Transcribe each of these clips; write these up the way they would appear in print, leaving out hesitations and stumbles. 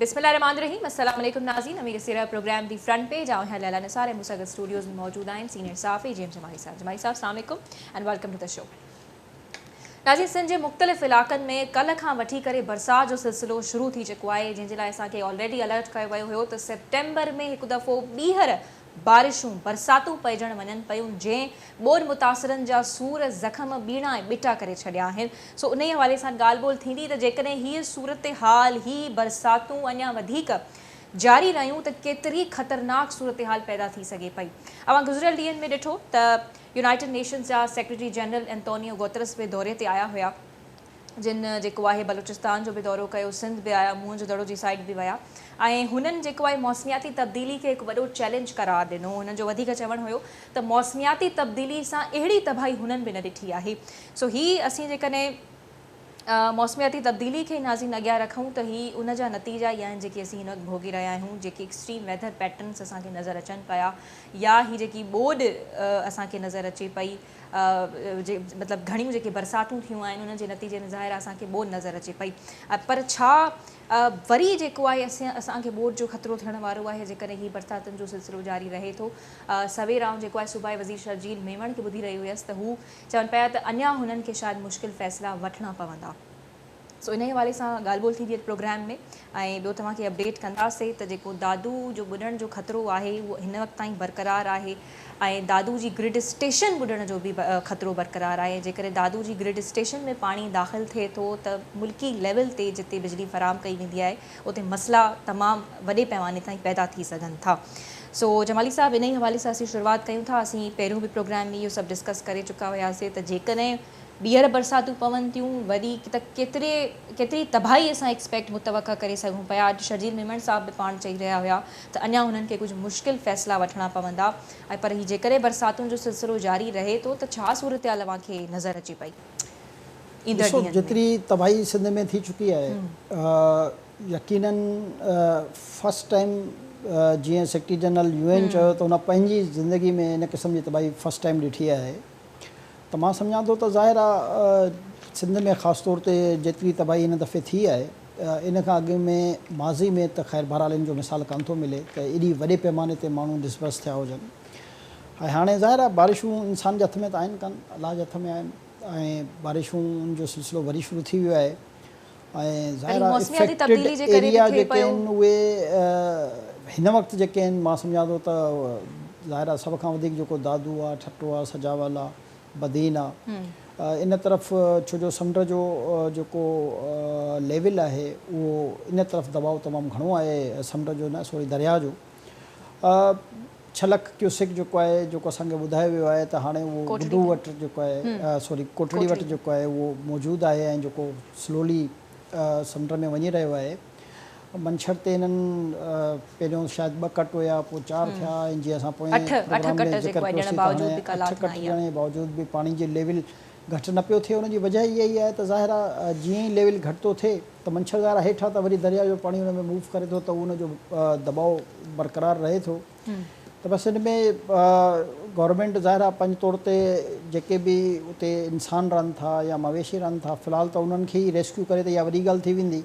بسم الله الرحمٰن الرحيم السلام عليڪم ناظرين امير سيرا پروگرام the front page آئون آهيان ليليٰ نثار ۽ مون سان گڏ اسٽوڊيوز ۾ موجود آهن سينيئر صحافي جي ايم جمالي صاحب جمالي صاحب السلام عليڪم and welcome to the show ناظرين سنڌ جي مختلف علائقن ۾ ڪلهه کان وٺي ڪري برسات جو سلسلو شروع ٿي چڪو آهي جنهن جي لاء اسان کي آلريڊي الرٽ ڪيو ويو هيو ته سيپٽمبر ۾ هڪ دفعو ٻيهر بارشون، برساتون پئجڻ وڃن پيون جنهن ٻوڏ متاثرن جا سور، زخم ٻيڻا ۽ ٻٽا ڪري ڇڏيا آهن. سو انهي حوالي سان ڳالهه ٻولهه ٿيندي ته جيڪڏهن هيء صورتحال، هي برساتون اڃا وڌيڪ جاري رهيون ته ڪيتري خطرناڪ صورتحال پيدا ٿي سگهي پئي. اوهان گذريل ڏينهن ۾ ڏٺو ته يونائيٽڊ نيشنز جا سيڪريٽري جنرل انتونيو گوترس به دوري تي آيا هيا. جن جيڪو آهي بلوچستان جو به دورو ڪيو، سنڌ به آيا، موهن جو دڙو جي سائيڊ به ويا ۽ هنن جيڪو آهي موسمياتي تبديلي کي هڪ وڏو چئلينج قرار ڏنو. هنن جو وڌيڪ چوڻ هيو ته موسمياتي تبديلي سان اهڙي تباهي هنن به نه ڏٺي آهي. سو هي اسين جيڪڏهن موسمياتي تبديلي کي ناظرين اڳيان رکون ته هي ان جا نتيجا ئي آهن جيڪي اسين هن وقت ڀوڳي رهيا آهيون، جيڪي ايڪسٽريم ويڌر پيٽرنس اسان کي نظر اچن پيا يا هي جيڪي ٻوڏ اسان کي نظر اچي پئي. جي مطلب گهڻيون جيڪي برساتون ٿيون آهن انهن جي نتيجي ۾ ظاهر آهي اسان کي ٻوڏ نظر اچي پئي پر ڇا وري جيڪو آهي اسين اسان کي ٻوڏ جو خطرو ٿيڻ وارو آهي جيڪڏهن هي برساتن جو سلسلو جاري رهي ٿو سوير آئون جيڪو آهي صوبائي وزير شرجيل ميمڻ کي ٻڌي رهي هيس ته هو چون پيا ته اڃا هنن کي شايد مشڪل فيصلا وٺڻا پوندا. سو انهي حوالي سان ڳالهه ٻولهه ٿيندي اڄ پروگرام ۾ ۽ ٻيو توهان کي اپڊيٽ ڪنداسي ته جيڪو دادو جو ٻڏڻ جو خطرو آهي اهو هن وقت تائين برقرار آهي ۽ دادو جي گرڊ اسٽيشن ٻڏڻ جو به خطرو برقرار آهي جيڪڏهن دادو جي گرڊ اسٽيشن ۾ پاڻي داخل ٿئي ٿو ته ملڪي ليول تي جتي بجلي فراهم ڪئي ويندي آهي اتي مسئلا تمام وڏي پيماني تائين پيدا ٿي سگهن ٿا سو جمالي صاحب انهي حوالي سان اسين شروعات ڪيون ٿا اسين پهريون به پروگرام ۾ اهو سڀ ڊسڪس ڪري چڪا هياسي ته جيڪڏهن ٻيهر برساتون پون ٿيون وري ته ڪيتري ڪيتري تباهي اسان ايڪسپيڪٽ متوقع ڪري سگهون پيا اڄ شرجيل ميمڻ صاحب به پاڻ چئي رهيا هيا ته اڃا هنن کي ڪجهه مشڪل فيصلا وٺڻا پوندا ۽ پر هي جيڪڏهن برساتن جو سلسلو جاري رهي ٿو ته ڇا صورتحال اوهان کي نظر اچي پئي ايندڙ ڏسو ڏينهن ۾. جيتري تباهي سنڌ ۾ ٿي چڪي آهي يقينن فرسٽ ٽائيم جيئن سيڪريٽري جنرل يو اين چيو ته هن پنهنجي زندگي ۾ ان قسم جي تباهي فرسٽ ٽائيم ڏٺي آهي ته مان سمجهان ٿو ته ظاهر آ سنڌ ۾ خاص طور تي جيتري تباهي هن دفعي ٿي آهي ان کان اڳ ۾ ماضي ۾ ته خير بهرحال ان جو مثال ڪانه ٿو ملي ته ايڏي وڏي پيماني تي ماڻهو ڊسپرس ٿيا هجن ۽ هاڻي ظاهر آ بارشون انسان جي هٿ ۾ ته آهن ڪانه الله جي هٿ ۾ آهن ۽ بارشون جو سلسلو وري شروع ٿي ويو آهي ۽ ظاهر آ افيڪٽيڊ ايريا جيڪي آهن اهي هن وقت جيڪي آهن مان سمجهان ٿو ته ظاهر آ سڀ کان وڌيڪ جيڪو دادو آ ٺٽو آ سجاول آ بدين آ ان طرف ڇو جو سمنڊ جو جيڪو ليول آهي اهو ان طرف دٻاء تمام گهڻو آهي سمنڊ جو نه سوري درياء جو ڇهه لک ڪيوسڪ جيڪو آهي جيڪو اسان کي ٻڌايو ويو آهي ته هاڻي اهو گڊو وٽ جيڪو آهي سوري ڪوٽڙي وٽ جيڪو آهي اهو موجود آهي ۽ جيڪو سلولي سمنڊ ۾ وڃي رهيو آهي منڇر تي هنن پهريون شايد ٻه ڪٽ هيا پوء چار ٿيا ۽ جيئن اسان پوئين پروگرام ۾ ذڪر ڪيوسين ته هاڻي اٺ ڪٽ ڏيڻ جي باوجود به پاڻي جي ليول گهٽ نه پيو ٿئي ان جي وجهه اها ئي آهي ته ظاهر آهي جيئن ئي ليول گهٽ ٿو ٿئي ته منڇر ظاهر آهي هيٺ آهي ته وري درياء جو پاڻي ان ۾ موو ڪري ٿو ته ان جو دٻاء برقرار رهي ٿو ته بس ان ۾ گورنمينٽ ظاهر آهي پنهنجي طور تي جيڪي به اتي انسان رهن ٿا يا مويشي رهن ٿا في الحال ته انهن کي ئي ريسڪيو ڪري ته اها وڏي ڳالهه ٿي ويندي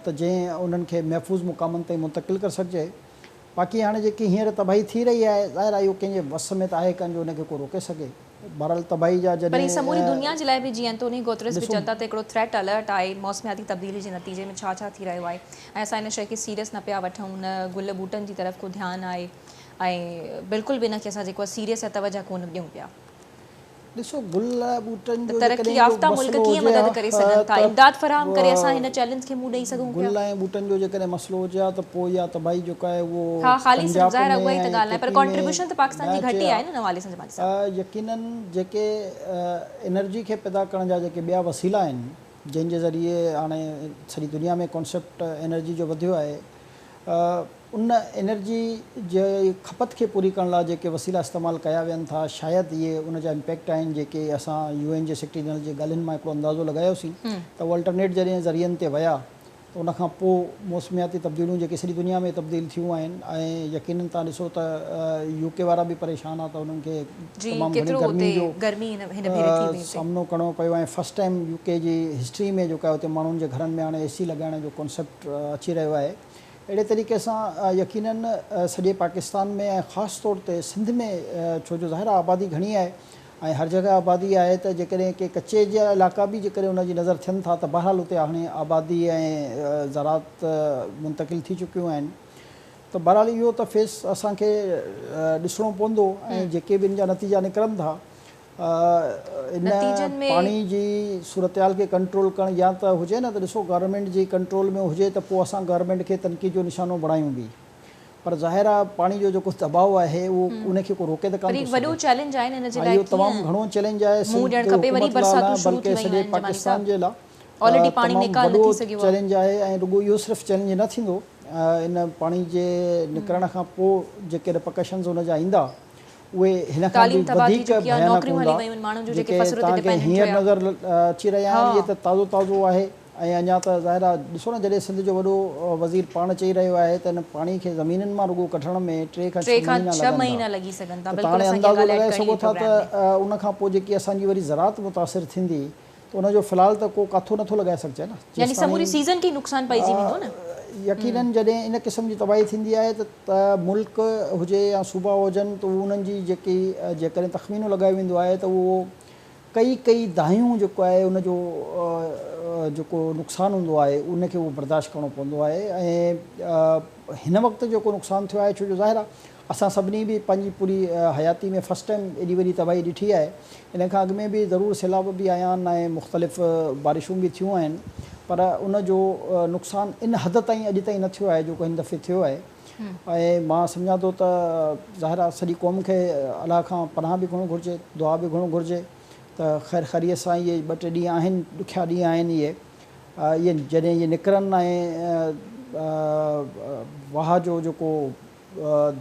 ته جنهن انهن کي محفوظ مقامن تائين منتقل ڪري سگهجي باقي هاڻي جيڪي هينئر تباهي ٿي رهي آهي ظاهر آهي اهو ڪنهن جي وس ۾ ته آهي ڪانه جو ان کي ڪو روڪي سگهي. بهرحال تباهي جا پر هي سموري جڏهن دنيا جي لاء به جيئن انتوني گوترس به ڏسو. چون ٿا ته هڪڙو ٿريٽ الرٽ آهي موسمياتي تبديلي جي نتيجي ۾ ڇا ڇا ٿي رهيو آهي ۽ اسان ان شيء کي سيريس نه پيا وٺون نه گل ٻوٽن جي طرف ڪو ڌيان آهي ۽ بلڪل به ان کي اسان جيڪو آهي سيريس يا توجه ڪونه ڏيون پيا. ڏسو گل ٻوٽن ته جو ترقي جيڪڏهن اهو يافته ملڪ مسئلو ڪيئن هجي مدد ڪري ها سگهن ٿا ته امداد فراهم ڪري اسان هن چئلينج کي منهن ڏئي سگهون پيا. گل ۽ ٻوٽن جو جيڪڏهن مسئلو هجي ها ته پوء اها تباهي جيڪا آهي اهو ها خالي صرف پنجاب ظاهر آهي ۾ اها ئي ته ۽ ڳالهه ڪي ناهي پر پي ۾ ڪنٽريبيوشن ته پاڪستان نه جي گهٽ اچي ئي ها. آهي نه ان حوالي سان جمالي صاحب. يقينن جيڪي انرجي کي پيدا ڪرڻ جا جيڪي ٻيا وسيلا آهن جنهن جي ذريعي هاڻي سڄي دنيا ۾ ڪانسيپٽ انرجي جو وڌيو آهي ان انرجي جي کپت کي پوري ڪرڻ لاء جيڪي وسيلا استعمال ڪيا وين ٿا شايد اهي ان جا امپيڪٽ آهن جيڪي اسان يو اين جي سيڪريٽري جنرل جي ڳالهين مان هڪڙو اندازو لڳايوسين ته اهي الٽرنيٽ جڏهن ذريعن تي ويا ته ان کان پوء موسمياتي تبديليون جيڪي سڄي دنيا ۾ تبديل ٿيون آهن ۽ يقينن توهان ڏسو ته يو ڪي وارا به پريشان آ ته انهن کي جي تمام گهڻي ڪيترو گرمي اتي جو گرمي هن هن ڀيري ٿي وئي اتي. سامنو ڪرڻو پيو ۽ فرسٽ ٽائيم يو ڪي جي هسٽري ۾ جيڪو آهي اتي ماڻهن جي گهرن ۾ هاڻي اي سي لڳائڻ جو ڪانسيپٽ اچي رهيو آهي اهڙي طريقي سان يقينن سڄي پاڪستان ۾ ۽ خاص طور تي سنڌ ۾ ڇو جو ظاهر آهي آبادي گهڻي آهي ۽ هر جڳهه آبادي آهي ته جيڪڏهن ڪي ڪچي جا علائقا به جيڪڏهن ان جي نظر ٿين ٿا ته بهرحال اتي هاڻي آبادي ۽ زراعت منتقل ٿي چڪيون آهن ته بهرحال اهو ته فيس اسان کي ڏسڻو پوندو ۽ جيڪي به ان جا نتيجا نڪرن ٿا ان نتيجن ۾. پاڻي جي صورتحال کي ڪنٽرول ڪرڻ يا ته هجي نه ته ڏسو گورنمينٽ جي ڪنٽرول ۾ هجي ته پوء اسان گورنمينٽ کي تنقيد جو نشانو بڻايون به. پر ظاهر آ پاڻي جو جيڪو دٻاء آهي اهو ان کي ڪو روڪي ته پر ڪانه هي ٿو وڏو سگهي چئلينج آهي نه ان جي ۽ لاء اهو تمام ڪيئن گهڻو چئلينج آهي منهن سنڌ ڏيڻ کپي وري حڪومت لاء نه برساتون شروع ٿي بلڪه ويون سڄي آهن جمالي پاڪستان صاحب جي لاء آلريڊي پاڻي تمام نيڪال نه وڏو ٿي سگهيو آهي. چئلينج آهي ۽ رڳو اهو صرف چئلينج نه ٿيندو ان پاڻي جي نڪرڻ کان پوء جيڪي رپرڪشنز ان جا ايندا اهي هن کان تعليم به تباهه ٿي وڌيڪ چڪي آهي ڀيانڪ نوڪريون هلي هوندا ويون آهن ماڻهن جون جيڪي جيڪي فصل تي توهان کي ڊپينڊنٽ هينئر هيا. نظر اچي رهيا آهن اهي ها. ته تازو تازو آهي ۽ اڃا ته ظاهر آهي ڏسو نه جڏهن سنڌ جو وڏو وزير پاڻ چئي رهيو آهي ته ان پاڻي کي زمينن مان رڳو ڪڍڻ ۾ 3 کان 3 6 کان مهينا 6 لڳن ٿا مهينا لڳي سگهن ٿا ته بلڪل تهاڻي اسان کي اها اندازو ڳالهه ايڊ لڳائي ڪرڻي سگهو هئي ٿا پروگرام ۾. ته ان کان پوء جيڪي اسان جي وري زراعت متاثر ٿيندي ته ان جو في الحال ته ڪو ڪاٿو نٿو لڳائي سگهجي نه يعني سموري جيستائين سيزن کي ئي نقصان پئجي ويندو نه. يقينن جڏهن ان قسم جي تباهي ٿيندي آهي ته ملڪ هجي يا صوبا هجن ته انهن جي جيڪي جيڪڏهن تخمينو لڳايو ويندو آهي ته اهو ڪئي ڪئي دهايون جيڪو آهي ان جو جيڪو نقصان هوندو آهي ان کي اهو برداشت ڪرڻو پوندو آهي ۽ هن وقت جيڪو نقصان ٿيو آهي ڇو جو ظاهر آهي اسان سڀني به پنهنجي پوري حياتي ۾ فرسٽ ٽائيم ايڏي وڏي تباهي ڏٺي آهي ان کان اڳ ۾ به ضرور سيلاب به آيا آهن ۽ مختلف بارشون به ٿيون آهن پر ان جو نقصان ان حد تائين اڄ تائين نه ٿيو آهي جيڪو هن دفعي ٿيو آهي ۽ مان سمجهان ٿو ته ظاهر آهي سڄي قوم کي الله کان پناهه به گهرڻ گهرجي، دعا به گهرڻ گهرجي ته خير خيريت سان اهي ٻه ٽي ڏينهن آهن ڏکيا ڏينهن آهن اهي، اهي جڏهن اهي نڪرن ۽ واهه جو جيڪو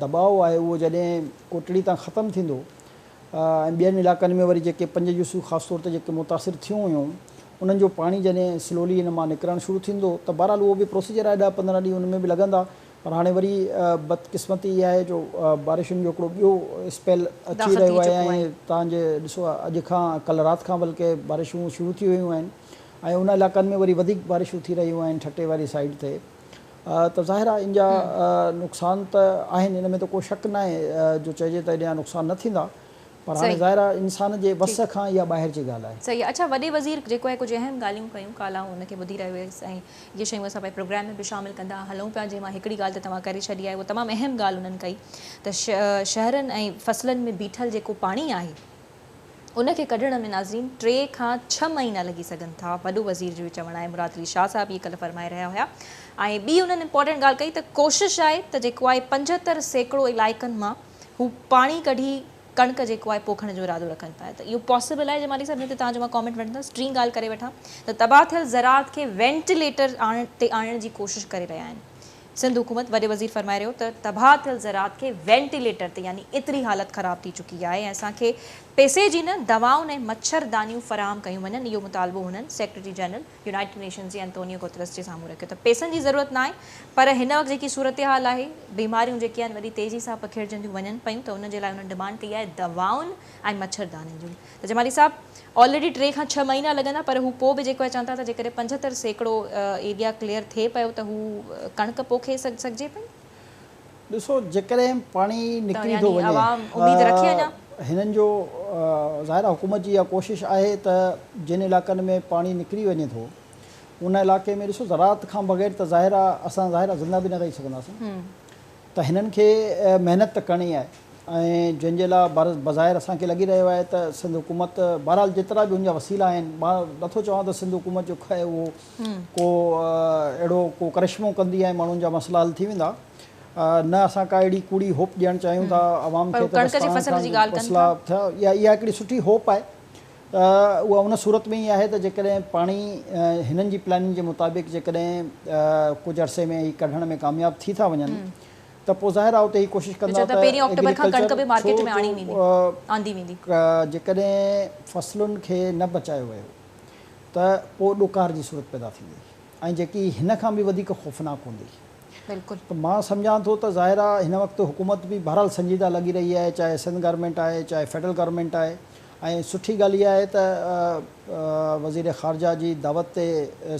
دٻاء آهي اهو جڏهن ڪوٽڙي تان ختم ٿيندو ۽ ٻين علائقن ۾ وري جيڪي 5 يوسيون خاص طور تي جيڪي متاثر ٿيون هيون انهن جو پاڻي جڏهن سلولي ان مان نڪرڻ شروع ٿيندو ته بهرحال اهو به پروسيجر آهي 10 15 ڏينهن ان ۾ به لڳندا پر هاڻي وري بدقسمتي اها آهي جو بارشن جو هڪڙو ٻيو اسپيل اچي داخل ٿي رهيو آهي چڪو ۽ آهي. توهان جي ڏسو اڄ کان ڪلهه رات کان بلڪه بارشون شروع ٿي ويون آهن ۽ ان علائقن ۾ وري وڌيڪ بارشون ٿي رهيون آهن ٺٽي واري سائيڊ تي ته ظاهر آهي ان جا نقصان ته آهن ان ۾ ته ڪو شڪ ناهي جو چئجي ته ان جا نقصان نه ٿيندا پر هاڻي صحيح ظاهر آهي انسان جي وس ٺيڪ کان اها ٻاهر جي ڳالهه آهي. صحيح اڇا وڏي وزير جيڪو آهي ڪجهه اهم ڳالهيون ڪيون ڪالهه آئون ان کي ٻڌي رهيو هيس ۽ اهي شيون اسان پنهنجي پروگرام ۾ به شامل ڪندا هلون پيا جنهن مان هڪڙي ڳالهه ته توهان ڪري ڇڏي آهي اها تمام اهم ڳالهه انهن ڪئي ته شهرن ۽ فصلن ۾ بيٺل جيڪو پاڻي آهي ان کي ڪڍڻ ۾ ناظرين 3 کان 6 مهينا لڳي سگهن ٿا وڏو وزير جو چوڻ آهي مراد علي شاهه صاحب اهي ڪلهه فرمائي رهيا هيا ۽ ٻي انهن امپورٽنٽ ڳالهه ڪئي ته ڪوشش آهي ته جيڪو آهي 75% علائقن مان هو پاڻي ڪڍي ڪڻڪ جيڪو آهي پوکڻ جو ارادو رکن پيا ته اهو پاسيبل آهي جمالي صاحب هن تي توهان جو مان ڪامينٽ وٺندس ٽين ڳالهه ڪري وٺان ته تباهه ٿيل زراعت کي وينٽيليٽر تي آڻڻ جي ڪوشش ڪري رهيا آهن سنڌ حڪومت وڏي وزير فرمائي رهيو ته تباهه ٿيل زراعت کي وينٽيليٽر تي يعني ايتري حالت خراب ٿي چڪي آهي ۽ اسان کي پئسي جي نه دوائن ۽ مڇر دانيون فراهم ڪيون وڃن اهو مطالبو هنن سيڪريٽري جنرل يونائيٽڊ نيشنز جي انتونيو گوترس جي سامهون رکيو ته پئسن جي ضرورت ناهي پر هن وقت جيڪي صورتحال آهي بيماريون جيڪي آهن وڏي تيزي سان پکيڙجنديون وڃن پيون ته ان جي لاء انهن ڊمانڊ ڪئي آهي دوائن ۽ مڇر دانين جون ته جمالي صاحب آلريڊي 3 کان 6 مهينا لڳندا پر هو پوء به جيڪو آهي چون ٿا ته جيڪڏهن 75% ايريا ڪليئر ٿئي پيو ته هو ڪڻڪ پوکي سگهجي پئي. ڏسو جيڪڏهن پاڻي ته نڪري ٿو يعني وڃي عوام اميد رکي اڃا. هنن جو ظاهر آهي حڪومت جي اها ڪوشش آهي ته جن علائقن ۾ پاڻي نڪري وڃي ٿو ان علائقي ۾ ڏسو زراعت کان بغير ته ظاهر آهي اسان ظاهر آهي زنده به نه رهي سگهنداسين ته هنن کي محنت ته ڪرڻي آهي ۽ جنهن جي لاء بظاهر اسان کي لڳي رهيو آهي ته سنڌ حڪومت بهرحال جيترا به ان جا وسيلا آهن مان نٿو چوان ته سنڌ حڪومت جيڪو آهي اهو ڪو اهڙو ڪو ڪرشمو ڪندي ۽ ماڻهن جا مسئلا حل ٿي ويندا نه اسان ڪا اهڙي ڪوڙي هوپ ڏيڻ چاهيون ٿا عوام پر کي هو ته بس ڪڻڪ جي توهان فصل کان جي ڳالهه ڪن مسئلا ٿا. ٿيا يا اها هڪڙي سٺي هوپ آهي ته اها ان صورت ۾ ئي آهي ته جيڪڏهن پاڻي هنن جي پلاننگ جي مطابق جيڪڏهن ڪجهه عرصي ۾ هي ڪڍڻ ۾ ڪامياب ٿي ٿا وڃن ته پوء ظاهر آهي اتي هي ڪوشش ڪندا چئو ته ته پهرين آڪٽوبر کان ڪڻڪ ايگريڪلچر به ڇو مارڪيٽ ۾ جو آڻي ويندي آندي ويندي. جيڪڏهن فصلن کي نه بچايو ويو ته پوء ڏڪار جي صورت پيدا ٿيندي. ۽ جيڪي هن کان به وڌيڪ خوفناڪ هوندي. بلڪل. ته مان سمجهان ٿو ته ظاهر آ هن وقت حڪومت به بهرحال سنجيده لڳي رهي آهي چاهي سنڌ گورنمينٽ آهي چاهي فيڊرل گورنمينٽ آهي ۽ سٺي ڳالهه اها آهي ته وزير خارجه جي دعوت تي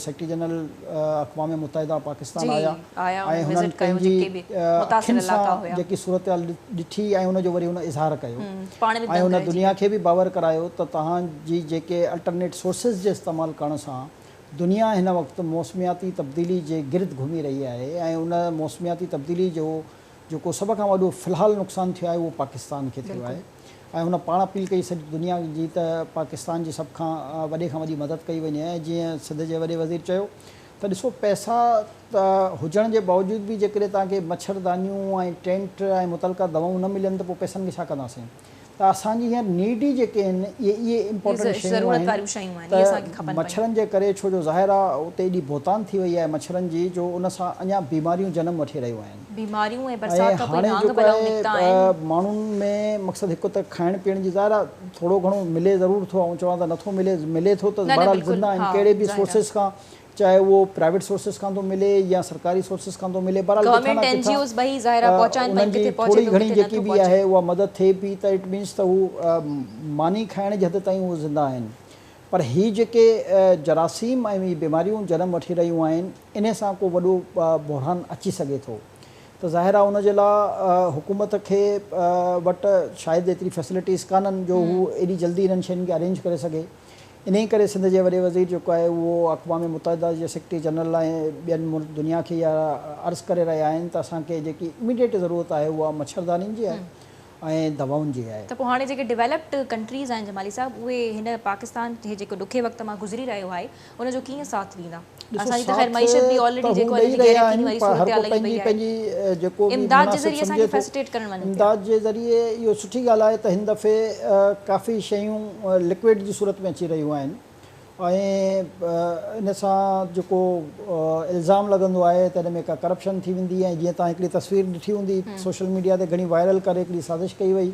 سيڪريٽري جنرل اقوام متحده پاڪستان جي آيا آيا ۽ انهن هنن وزٽ ڪيو پنهنجي جيڪي به متاثر اکين علائقا سان هيا. جيڪي صورتحال ڏٺي ۽ ان جو وري هن اظهار ڪيو پاڻ به ۽ دنگ هن رهجي دنيا ويا. کي به باور ڪرايو ته توهان جي جيڪي الٽرنيٽ سورسز جي استعمال ڪرڻ سان دنيا هن وقت موسمياتي تبديلي جي گرد گهمي رهي آهي ۽ ان موسمياتي تبديلي جو جيڪو سڀ کان وڏو في الحال نقصان ٿيو آهي اهو پاڪستان کي ٿيو بلڪل. آهي ۽ هن پاڻ اپيل ڪئي سڄي دنيا جي ته پاڪستان جي سڀ کان وڏي کان وڏي مدد ڪئي وڃي ۽ جيئن سنڌ جي وڏي وزير چيو ته ڏسو پئسا ته هجڻ جي باوجود به جيڪڏهن توهان کي مڇر دانيون ۽ ٽينٽ ۽ متعلقه دوائون نه ملن ته پوء پئسن کي ڇا ڪنداسين ته اسان جي هينئر نيڊ ئي جيڪي آهن اهي اهي امپورٽنٽ اهي شيون ضرورت آهن واريون شيون آهن اهي اسان کي ته کپن پيون. مڇرن جي ڪري ڇو جو ظاهر آهي اتي ايڏي بهتان ٿي وئي آهي مڇرن جي جو ان سان اڃا بيماريون جنم وٺي رهيون آهن. بيماريون ۽ ۽ برسات کان پوء هاڻي نانگ جيڪو بلائون آهي نڪتا آهن. ماڻهن ۾ مقصد هڪ ته کائڻ پيئڻ جي ظاهر آهي ٿورو گهڻو ملي ضرور ٿو آئون چوان ته نٿو ملي ملي ٿو ته نه نه بهرحال بلڪل زنده آهن ها ڪهڙي به ظاهر آهي. سورسز کان چاهي اهو پرائيويٽ سورسز کان ٿو ملي يا سرڪاري سورسز کان ٿو ملي بهرحال ڪٿان گورنمينٽ نه اين جي ڪٿان اوز ٻئي ظاهر آهي پهچائن پيون انهن جي ڪٿي پهچي ٿوري ٿو گهڻي ڪٿي جيڪي نٿو به پهچي. آهي اها مدد ٿئي پئي ته it means ته هو ماني کائڻ جي حد تائين هو زنده آهن پر هي جيڪي جراثيم ۽ هي بيماريون جنم وٺي رهيون آهن انهي سان ڪو وڏو بحران اچي سگهي ٿو ته ظاهر آهي ان جي لاء حڪومت کي وٽ شايد ايتري فيسلٽيز ڪانهن جو هو ايڏي جلدي انهن شين کي ارينج ڪري سگهي انهيء ڪري سنڌ جي وڏي وزير جيڪو آهي اهو اقوام متحده جي سيڪريٽري جنرل ۽ ٻين دنيا کي اها عرض ڪري رهيا آهن ته اسان کي جيڪي اميڊيٽ ضرورت آهي اها مڇردانين جي آهي ۽ دوائن جي آهي. ته پوء هاڻي جيڪي ڊويلپڊ ڪنٽريز آهن جمالي صاحب اهي هن پاڪستان هي جيڪو ڏکي وقت مان گذري رهيو آهي ان جو ڪيئن ساٿ ڏيندا؟ ڏسو اسان جي ته خير ساٿ معيشت به ته آلريڊي هو جيڪو آهي ڏئي ان جي غير رهيا يقيني آهن واري پر هر صورتحال ڪو لڳي پنهنجي پئي آهي پنهنجي جيڪو به امداد جي مناسب ذريعي اسان سمجهي کي ٿو فيسليٽيٽ ڪرڻ وڃن پيا. امداد جي ذريعي اهو سٺي ڳالهه آهي ته هن دفعي ڪافي شيون لڪوئڊ جي صورت ۾ اچي رهيون آهن ۽ ان سان جيڪو الزام لڳندو آهي ته ان ۾ ڪا ڪرپشن ٿي ويندي ۽ جيئن توهان هڪڙي تصوير ڏٺي هوندي سوشل ميڊيا تي گهڻي وائرل ڪري هڪڙي سازش ڪئي وئي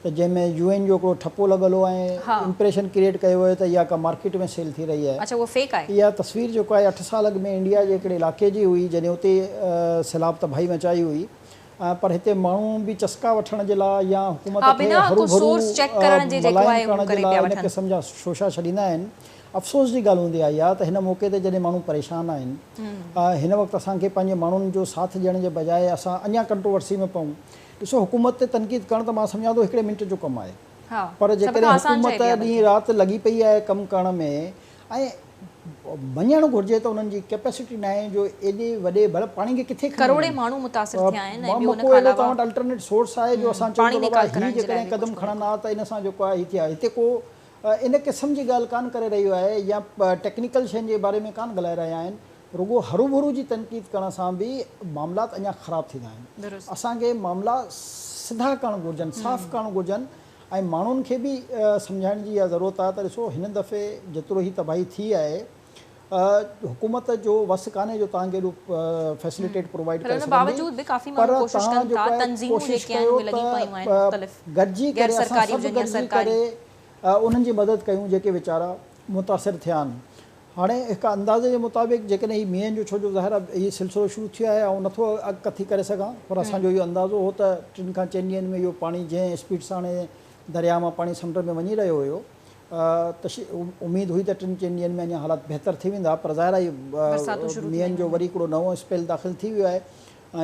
ته جنهن ۾ يو اين جو هڪڙو ٺپو لڳل هو ۽ امپريشن ڪريئيٽ ڪيو ويو ته اها ڪا مارڪيٽ ۾ سيل ٿي رهي آهي. اڇا اهو فيڪ آهي. اها تصوير جيڪو آهي اٺ سال اڳ ۾ انڊيا جي هڪڙي علائقي جي هئي جڏهن اتي سيلاب تباهي مچائي هئي پر هتي ماڻهو به چسڪا وٺڻ جي لاء يا حڪومت ها کي بنا هرو ڪو ڀرو سورس چيڪ ڪرڻ جي جيڪو ملائم آهي اهو ڪرڻ جي ڪري لاء پيا ان وٺن. قسم جا شوشا ڇڏيندا آهن. افسوس جي ڳالهه هوندي آهي اها ته هن موقعي تي جڏهن ماڻهو پريشان آهن هن وقت اسان کي پنهنجي ماڻهن جو ساٿ ڏيڻ جي بجاء اسان اڃا ڪنٽروورسي ۾ پئون. ڏسو حڪومت تي تنقيد ڪرڻ ته مان سمجهان ٿو هڪڙي منٽ جو ڪم آهي پر سڀ جيڪڏهن کان آسان شيء حڪومت به آهي ڏينهن بلڪه. رات لڳي پئي آهي ڪم ڪرڻ ۾ ۽ مڃڻ گهرجي ته انهن جي ڪيپيسٽي ناهي جو ايڏي وڏي ڀل پاڻي کي ڪٿي کڻي ڪروڙين وڃن. ماڻهو متاثر ٿيا آهن ۽ ٻيو ان ڪو کان اهڙو علاوه توهان وٽ الٽرنيٽ سورس آهي جو اسان چئون پاڻي ته بابا نيڪال هي ڪرڻ جي لاء جيڪڏهن به قدم ڪجهه ڪونهي کڻن ڪو. ها ته ان سان جيڪو آهي هي ٿئي ها هتي ڪو ان قسم جي ڳالهه ڪانه ڪري رهيو آهي يا ٽيڪنيڪل شين جي باري ۾ ڪانه ڳالهائي رهيا آهن رڳو هروڀرو جي تنقيد ڪرڻ سان به معاملات اڃا خراب ٿيندا آهن. درست. اسان کي معاملا سڌا ڪرڻ گهرجن، صاف ڪرڻ گهرجن ۽ ماڻهن کي به سمجهائڻ جي اها ضرورت آهي ته ڏسو هن دفعي جيترو هي تباهي ٿي آهي حڪومت جو وس ڪانهي جو توهان کي ايڏو فيسليٽيٽ پرووائيڊ پر ڪري ان سگهندي باوجود به ڪافي پر ماڻهو ڪوشش توهان ڪن جيڪو ٿا آهي تنظيمون ڪوشش جيڪي آهن ڪيو اهي لڳي پيون آهن ته مختلف گڏجي غير ڪري اسان سرڪاري سڀ هجن يا گڏجي سرڪاري. ڪري انهن جي مدد ڪيون جيڪي ويچارا متاثر ٿيا آهن. هاڻي هڪ اندازي جي مطابق جيڪڏهن هي مينهن جو ڇو جو ظاهر آهي هي سلسلو شروع ٿيو آهي آئون نٿو اڳڪٿي ڪري سگهان پر اسان جو اهو اندازو هو ته ٽن کان چئن ڏينهن ۾ اهو پاڻي جنهن اسپيڊ سان هاڻي درياهه مان پاڻي سمنڊ ۾ وڃي رهيو هيو ته اميد هئي ته ٽن چئن ڏينهن ۾ اڃا حالات بهتر ٿي ويندا پر ظاهر آهي برساتون شروع ٿي مينهن ويون جو آهن. وري هڪڙو نئون اسپيل داخل ٿي ويو آهي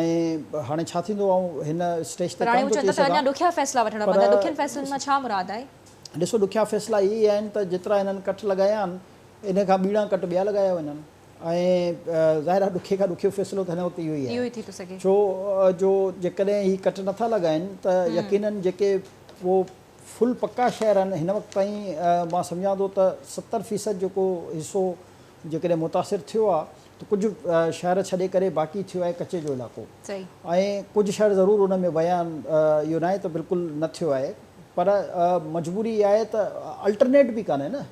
۽ هاڻي ڇا ٿيندو آئون هن اسٽيج تي پر هاڻي ڪانه هو ٿو چون چئي ٿا ته اڃا سگهان ڏکيا فيصلا وٺڻا پر پوندا ڏکين فيصلن مان ڇا مراد آهي؟ ڏسو ڏکيا فيصلا اهي آهن ته جيترا هنن ڪٽ لڳايا آهن ان کان ٻيڻا ڪٽ ٻيا لڳايا وڃن ۽ ظاهر آهي ڏکي کان ڏکيو فيصلو ته هن وقت اهو ئي اهو آهي ئي ٿي ٿو سگهي. ڇو جو جيڪڏهن هي ڪٽ نٿا لڳائن ته يقينن جيڪي اهو فل پڪا شهر آهن هن وقت تائين مان سمجهان ٿو ته 70% جيڪو حصو جيڪڏهن متاثر ٿيو آهي ته ڪجهه شهر ڇڏي ڪري باقي ٿيو آهي ڪچي جو علائقو ۽ ڪجهه شهر ضرور ان ۾ ويا آهن اهو ناهي ته بلڪل نه ٿيو آهي پر مجبوري اها آهي ته الٽرنيٽ به ڪانهي نه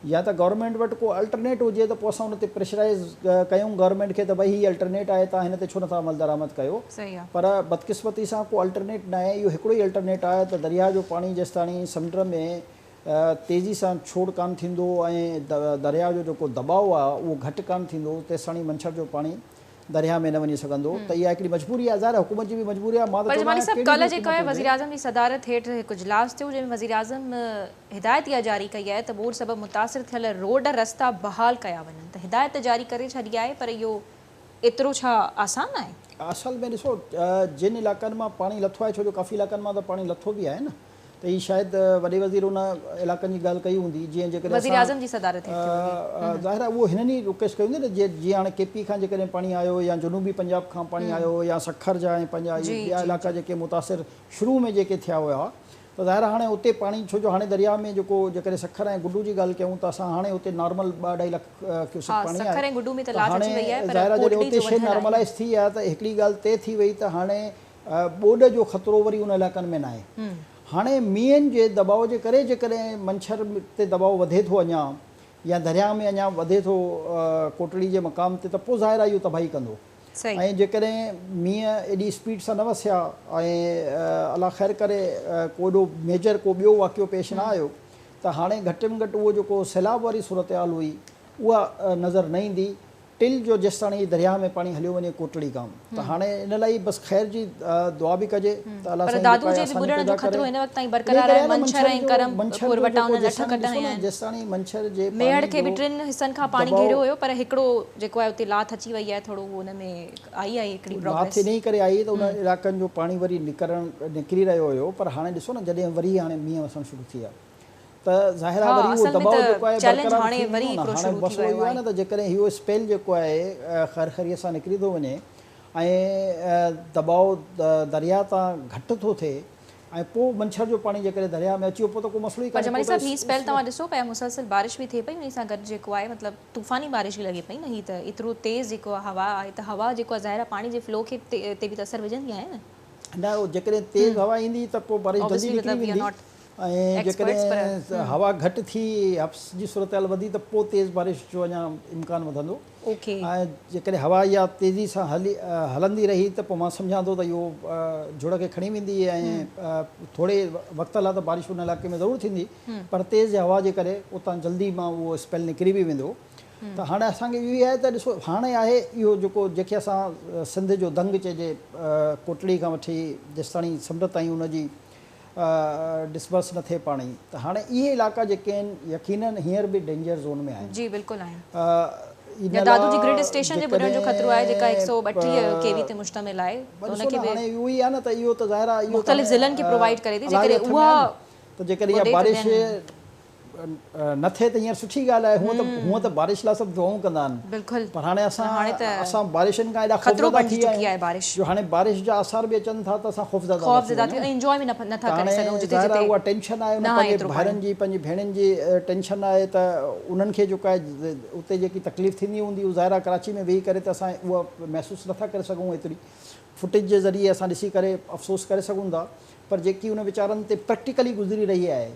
يا ته گورنمينٽ وٽ ڪو الٽرنيٽ هجي ته پوء اسان ان تي پريشرائيز ڪيون گورنمينٽ کي ته ڀئي هي الٽرنيٽ آهي توهان هن تي ڇو نٿا عملدرآمد ڪيو پر بدقسمتي سان ڪو الٽرنيٽ ناهي اهو هڪڙو ئي الٽرنيٽ آهي ته درياهه جو پاڻي جيستاڻي سمنڊ ۾ تيزي سان ڇوڙ ڪانه ٿيندو ۽ درياء جو جيڪو دٻاء آهي اهو گهٽ ڪانه ٿيندو تيستاڻي منڇر جو پاڻي درياء ۾ نه وڃي سگهندو ته اها هڪڙي مجبوري آهي ظاهر آهي حڪومت جي به مجبوري آهي مان ته پر چوندو جمالي آهيان صاحب ڪهڙي به ڪالهه جيڪو حڪومت آهي هجي. وزيراعظم جي صدارت هيٺ هڪ اجلاس ٿيو جنهن ۾ وزيراعظم هدايت اها جاري ڪئي آهي ته ٻوڏ سبب متاثر ٿيل روڊ رستا بحال ڪيا وڃن ته هدايت ته جاري ڪري ڇڏي آهي پر اهو ايترو ڇا آسان آهي؟ اصل ۾ ڏسو جن علائقن مان پاڻي لٿو آهي ڇو جو ڪافي علائقن مان ته پاڻي لٿو به آهي نه ته هي شايد وڏي وزير ان علائقن جي ڳالهه ڪئي هوندي جيئن جيڪڏهن اسان وزيراعظم جي صدارت هيٺ ٿيو هوندي. ظاهر آهي اهو هنن ئي رڪويسٽ ڪئي هوندي نه جيئن جيئن هاڻي ڪي پي کان جيڪڏهن پاڻي آيو يا جنوبي پنجاب کان پاڻي آيو يا سکر جا ۽ پنهنجا اهي ٻيا علائقا جيڪي متاثر شروع ۾ جيڪي ٿيا هيا ته ظاهر آهي هاڻي اتي پاڻي ڇو جو هاڻي درياء ۾ جيڪو جيڪڏهن سکر ۽ گڊو جي ڳالهه ڪيون ته اسان هاڻي اتي نارمل ٻه اڍائي لک ڪيوسڪ ها پاڻي سکر آهي ۽ گڊو ۾ ته ته لاٿ هاڻي اچي وئي آهي پر ظاهر آهي جڏهن ڪوٽڙي اتي جو شيء وڌل آهي. نارملائيز ٿي آهي ته هڪڙي ڳالهه طئي ٿي وئي ته هاڻي ٻوڏ جو خطرو وري ان علائقن ۾ ناهي. هاڻي مينهن جي دٻاء جي ڪري جيڪڏهن منڇر تي دٻاء وڌي ٿو اڃا يا درياء ۾ اڃا وڌي ٿو ڪوٽڙي جي مقام تي ته پوء ظاهر آهي اهو تباهي ڪندو ۽ جيڪڏهن مينهن ايڏي اسپيڊ سان نه وسيا ۽ الله خير ڪري ڪو ايڏو ميجر ڪو ٻيو واقعو پيش نه آيو ته هاڻي گهٽ ۾ گهٽ اهو جيڪو سيلاب واري صورتحال هئي اها نظر نه ايندي ٽل جو جيستاڻي درياهه ۾ پاڻي هليو وڃي ڪوٽڙي کان ته هاڻي ان لاء ئي بس خير جي دعا به ڪجي ته الله پر سائين دادو جيڪا جي به آساني ٻڏڻ پيدا جو ڪري خطرو هن وقت تائين انهي برقرار ڪري آهي آهي نه منڇر منڇر ۽ جو ڪرم منڇر پور جو وٽان جيڪو انهن اٺ جيستاڻي ڪٽ ڏسو هنيا نه آهن جيستاڻي منڇر جي ميهڙ پاڻي کي به جو ٽن حصن کان پاڻي دٻاء گهيريو هيو پر هڪڙو جيڪو آهي اتي لاٿ اچي وئي آهي ٿورو ان ۾ آئي آهي هڪڙي لاٿ پروگريس. انهي ڪري آئي ته ان علائقن جو پاڻي وري نڪرڻ نڪري رهيو هيو پر هاڻي ڏسو نه جڏهن وري هاڻي مينهن وسڻ شروع ٿي ويا ته ظاهر آهي ها وري اهو اصل ۾ دٻاء ته جيڪو آهي چئلينج برقرار هاڻي ٿي وري ويندو نه هڪڙو هاڻي شروع ٿي مسئلو ويو اهو آهي آهي. نه ته جيڪڏهن اهو اسپيل جيڪو آهي خير خيريت سان نڪري ٿو وڃي ۽ دٻاء درياء تان گهٽ ٿو ٿئي ۽ پوء منڇر جو پاڻي جيڪڏهن درياء ۾ اچي ويو پوء ته ڪو مسئلو ئي پر ڪانهي جمالي پوء ته صاحب هي اسپيل توهان ڏسو پيا مسلسل بارش به ٿئي پئي انهي سان گڏ جيڪو آهي مطلب طوفاني بارش به لڳي پئي نه هي ته ايترو تيز جيڪو آهي هوا آهي ته هوا جيڪو آهي ظاهر آهي پاڻي جي فلو کي تي به ته اثر وجهندي آهي نه. نه جيڪڏهن تيز هوا ايندي ته پوء بارش جلدي Obviously نڪري مطلب we are ويندي not ۽ experts پر جيڪڏهن هوا گهٽ ٿي حبس جي صورتحال وڌي ته پوء تيز بارش جو اڃا امڪان وڌندو اوڪي ۽ جيڪڏهن هوا اها تيزي سان هلي هلندي رهي ته پوء مان سمجهان ٿو ته اهو جهڙ کي کڻي ويندي ۽ ٿوري وقت لاء ته بارش ان علائقي ۾ ضرور ٿيندي پر تيز هوا جي ڪري اتان جلدي مان اهو اسپيل نڪري به ويندو ته هاڻي اسان کي اهو ئي آهي ته ڏسو هاڻي آهي اهو جيڪو جيڪي اسان سنڌ جو دنگ چئجي ڪوٽڙي کان وٺي جيستاڻي سمنڊ تائين ان جي ڊسبرس نه ٿئي پاڻي ته هاڻي اهي علائقا جيڪي آهن يقينن هينئر به ڊينجر زون ۾ آهن. جي بلڪل آهن. ان يا دادو لاء جي گرڊ اسٽيشن جي ٻڏڻ جو خطرو آهي جيڪا جيڪڏهن 132 ڪي وي تي مشتمل آهي ته ان ڏسو کي نه به هاڻي اهو ئي آهي نه ته اهو ته ظاهر آهي اهو ته مختلف هاڻي ضلعن کي پرووائيڊ ڪري ٿي الله جي جيڪڏهن هٿ ۾ اها آهي نه ته جيڪڏهن اها ٻڏي ته بارش ٻين نه ٿئي ته هينئر سٺي ڳالهه آهي هونء ته هونء ته بارش لاء سڀ دعائون ڪندا آهن بلڪل پر هاڻي پر اسان هاڻي ته اسان بارشن کان ايڏا خطرو خوفزده بڻجي ٿي ويا چڪي آهيون آهي بارش جو هاڻي بارش جا آثار به اچن ٿا ته اسان خوفزده ٿا ٿي خوفزده ٿي وڃون انجوائي به نه ٿا ته ڪري هاڻي سگهون جتي ظاهر آهي جتي اها ٽينشن آهي ان نه آهي پنهنجي ايترو پاڻي ڀائرن جي پنهنجي ڀيڻن جي ٽينشن آهي ته انهن کي جيڪو آهي اتي جيڪي تڪليف ٿيندي هوندي اهو ظاهر آهي ڪراچي ۾ ويهي ڪري ته اسان اها محسوس نه ٿا ڪري سگهون ايتري فوٽيج جي ذريعي اسان ڏسي ڪري افسوس ڪري سگهون ٿا پر جيڪي ان ويچارن تي پريڪٽيڪلي گذري رهي آهي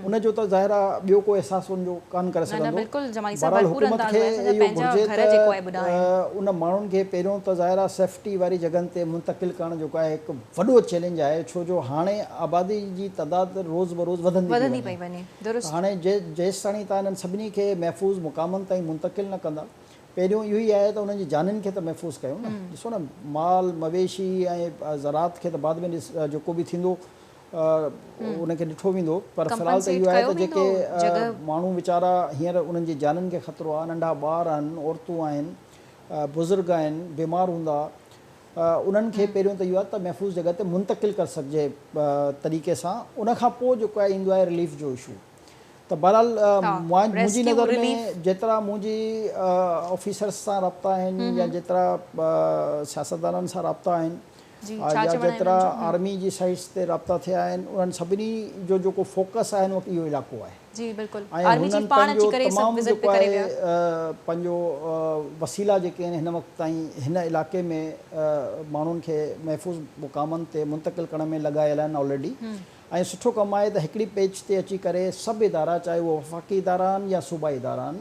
ان جو ته ظاهر آهي ٻيو ڪو احساس ان جو ڪانه ڪري نه نه سگهندو. بلڪل جمالي صاحب بهرحال ڀرپور حڪومت اندازو کي آهي اسان جا اهو پنهنجا گهرجي گهر ته جيڪو آهي ٻڏا آهن. ان ماڻهن کي پهريون ته ظاهر آهي سيفٽي واري جڳهن تي منتقل ڪرڻ جيڪو آهي هڪ وڏو چئلينج آهي ڇو جو هاڻي آبادي جي تعداد روز بروز وڌندي پئي وڌندي وڃي پئي وڃي ته درست. هاڻي جيستاڻي توهان انهن سڀني کي محفوظ مقامن تائين منتقل نه ڪندا پهريون اهو ئي آهي ته انهن جي جانين کي ته محفوظ ڪيون نه. ڏسو نه مال مويشي ۽ زراعت کي ته بعد ۾ ڏس جيڪو به ٿيندو ان کي ڏٺو ويندو پر في الحال ته ڪمپنسيٽ اهو آهي ڪيو ته ويندو جيڪي جڳهه. ماڻهو ويچارا هينئر انهن جي جانين کي خطرو آهي ننڍا ٻار آهن عورتون آهن بزرگ آهن بيمار هوندا انهن کي پهريون ته اهو آهي ته محفوظ جڳهه تي منتقل ڪري سگهجي طريقي سان ان کان پوء جيڪو آهي ايندو آهي رليف جو اشو. ته بهرحال منهنجي نظر ۾ جيترا منهنجي آفيسرس سان رابطا آهن يا جيترا سياستدانن سان رابطا آهن يا جيترا آرمي جي سائيڊس تي رابطا ٿيا آهن انهن سڀني جو جيڪو فوڪس آهي هن وقت اهو علائقو آهي ۽ هنن پنهنجو تمام جيڪو آهي پنهنجو وسيلا جيڪي آهن هن وقت تائين هن علائقي ۾ ماڻهن کي محفوظ مقامن تي منتقل ڪرڻ ۾ لڳايل آهن آلريڊي. ۽ سٺو ڪم آهي ته هڪڙي پيج تي اچي ڪري سڀ ادارا چاهي اهي وفاقي ادارا آهن يا صوبائي ادارا آهن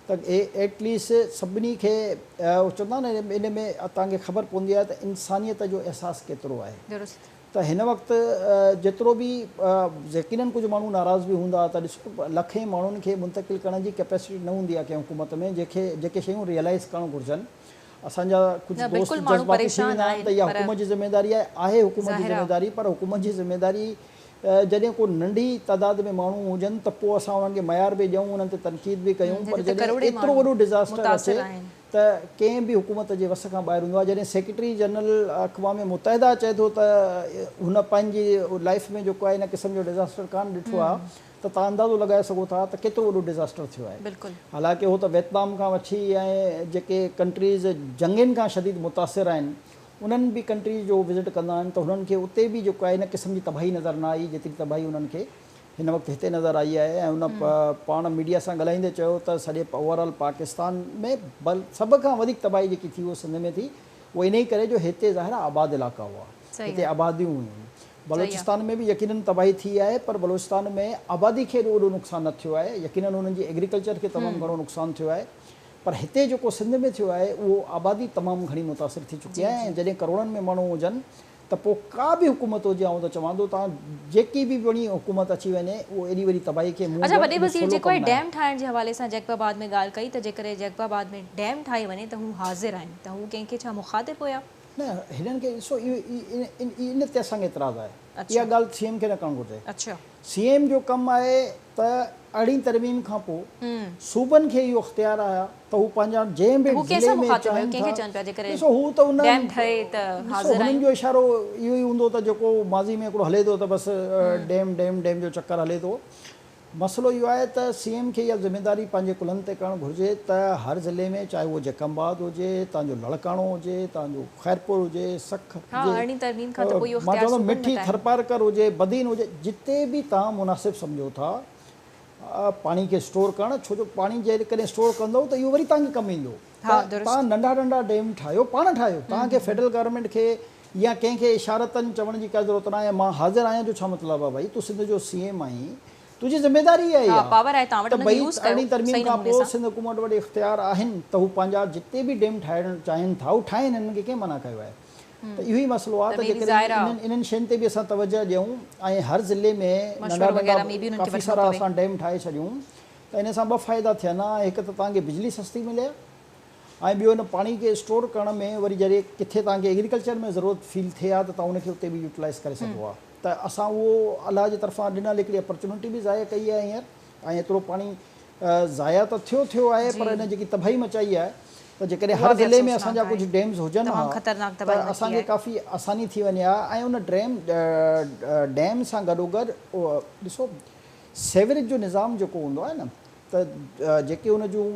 ته ايٽ ليسٽ سڀني کي چوندا آهن ان ۾ توهان کي خبر پوندي آهي ته انسانيت جو احساس ڪيترو آهي درست. ته هن وقت جيترو به يقينن ڪجهه ماڻهو ناراض به هوندا ته ڏسو لکين ماڻهن کي منتقل ڪرڻ جي ڪيپيسٽي نه هوندي آهي ڪنهن حڪومت ۾ جنهن کي جيڪي شيون ريئلائيز ڪرڻ گهرجن اسان جا ڪجهه دوست جذباتي ٿي ويندا آهن ته اها حڪومت جي ذميواري آهي آهي حڪومت جي ذميواري پر حڪومت جي ذميواري جڏهن ڪو ننڍي تعداد ۾ ماڻهو هجن ته پوء اسان انهن کي ميار به ڏيون انهن تي تنقيد به ڪيون پر جڏهن ايترو وڏو ڊزاسٽر اچي ته ڪنهن به حڪومت جي وس کان ٻاهر هوندو آهي جڏهن سيڪريٽري جنرل اقوام متحده چئي ٿو ته هن پنهنجي لائيف ۾ جيڪو آهي ان قسم جو ڊزاسٽر ڪانه ڏٺو آهي ته توهان اندازو لڳائي سگهو ٿا ته ڪيترو وڏو ڊزاسٽر ٿيو آهي حالانڪه هو ته ويتنام کان وٺي ۽ جيڪي ڪنٽريز جنگين کان شديد متاثر آهن انهن به ڪنٽريز جو وزٽ ڪندا آهن ته هنن کي اتي به جيڪو آهي ان قسم جي تباهي نظر نه آئي جيتري تباهي انهن کي هن وقت هتي نظر آئي آهي ۽ هن پاڻ ميڊيا سان ڳالهائيندي چيو ته سڄي اوور آل پاڪستان ۾ بل سڀ کان وڌيڪ تباهي جيڪي ٿي اهو سنڌ ۾ ٿي اهو انهي ڪري جو هتي ظاهر آهي آباد علائقا هئا هتي آباديون هيون بلوچستان ۾ به يقينن تباهي ٿي آهي پر بلوچستان ۾ آبادي کي ايڏو وڏو نقصان نه ٿيو آهي يقينن انهن جي ايگريڪلچر کي تمام گهڻو نقصان ٿيو آهي پر هتي جيڪو سنڌ ۾ ٿيو آهي اهو آبادي تمام گهڻي متاثر ٿي چڪي آهي ۽ جڏهن ڪروڙن ۾ ماڻهو هجن ته پوء ڪا به حڪومت هجي آئون ته چوان ٿو تان جيڪي به وڻي حڪومت اچي وڃي اهو ايڏي وڏي تباهي کي منهن اڇا ڏيڻ وڏي ايڏو وزير سولو جيڪو ڪم آهي ناهي. ڊيم ٺاهڻ جي حوالي سان جيڪب آباد ۾ ڳالهه ڪئي ته جيڪڏهن جيڪب آباد ۾ ڊيم ٺاهي وڃي ته هو حاضر آهن ته هو ڪنهن کي ڇا مخاطب هيا؟ نه هنن کي ڏسو اهو ان تي اسان کي اعتراض آهي اڇا. اها ڳالهه سي ايم کي نه ڪرڻ گهرجي. اڇا. سي ايم جو ڪم آهي ته ارڙهين ترميم کان پوء صوبن کي اهو اختيار آهي ته هو پنهنجا جنهن به ضلعي ۾ چاهين ٿا ڏسو هو ته ان ڏسو هنن جو اشارو اهو ئي هوندو ته جيڪو ماضي ۾ هڪڙو هلي ٿو ته بس ڊيم ڊيم ڊيم جو چڪر هلي ٿو مسئلو اهو آهي ته سي ايم کي اها ذميداري پنهنجي ڪلهن تي ڪرڻ گهرجي ته هر ضلعي ۾ چاهي اهو جيڪب آباد هجي تان جو لڙڪاڻو هجي تان جو خيرپور هجي سک هجي مان چوان ٿو مٺي ٿرپارڪر هجي بدين هجي جتي به توهان مناسب سمجهو ٿا پاڻي کي اسٽور ڪرڻ ڇو جو پاڻي جيڪڏهن اسٽور ڪندو ته اهو وري توهان کي ڪم ايندو ته توهان ننڍا ننڍا ڊيم ٺاهيو پاڻ ٺاهيو توهان کي فيڊرل گورنمينٽ کي يا ڪنهن کي اشارتن چوڻ جي ڪا ضرورت ناهي مان حاضر آهيان جو ڇا مطلب آهي ڀائي تون سنڌ جو سي ايم آهين تنهنجي ذميواري آهي اها ته ڀئي ارڙهين ترميم کان پوء سنڌ حڪومت وٽ اختيار آهن ته هو پنهنجا جتي به ڊيم ٺاهڻ چاهين ٿا هو ٺاهين هنن کي ڪنهن منع ڪيو آهي ته اهو ئي مسئلو آهي ته جيڪڏهن انهن شين تي به اسان توجهه ڏيون ۽ هر ضلعي ۾ ننڍا ننڍا ڪافي سارا اسان ڊيم ٺاهي ڇڏيون ته ان سان ٻه فائدا ٿين ها هڪ ته توهان کي بجلي سستي ملي ها ۽ ٻيو ان پاڻي کي اسٽور ڪرڻ ۾ وري جڏهن ڪٿي توهان کي ايگريڪلچر ۾ ضرورت فيل ٿئي ها ته توهان ان کي اتي به يوٽيلائز ڪري سگهو ها ته اسان اهو الله جي طرفان ڏنل هڪڙي اپرچونٽي به ضايع ڪئي آهي هينئر ۽ ايترو پاڻي ضايع ته ٿيو ٿيو آهي پر ان جيڪي تباهي مچائي آهي ته جيڪڏهن هر ضلعي ۾ اسان جا ڪجهه ڊيمز هجن ها ته اسان کي ڪافي آساني ٿي وڃي ها ۽ ان ڊريم ڊيم سان گڏوگڏ ڏسو سيوريج جو نظام جيڪو هوندو آهي نه ته جيڪي ان جون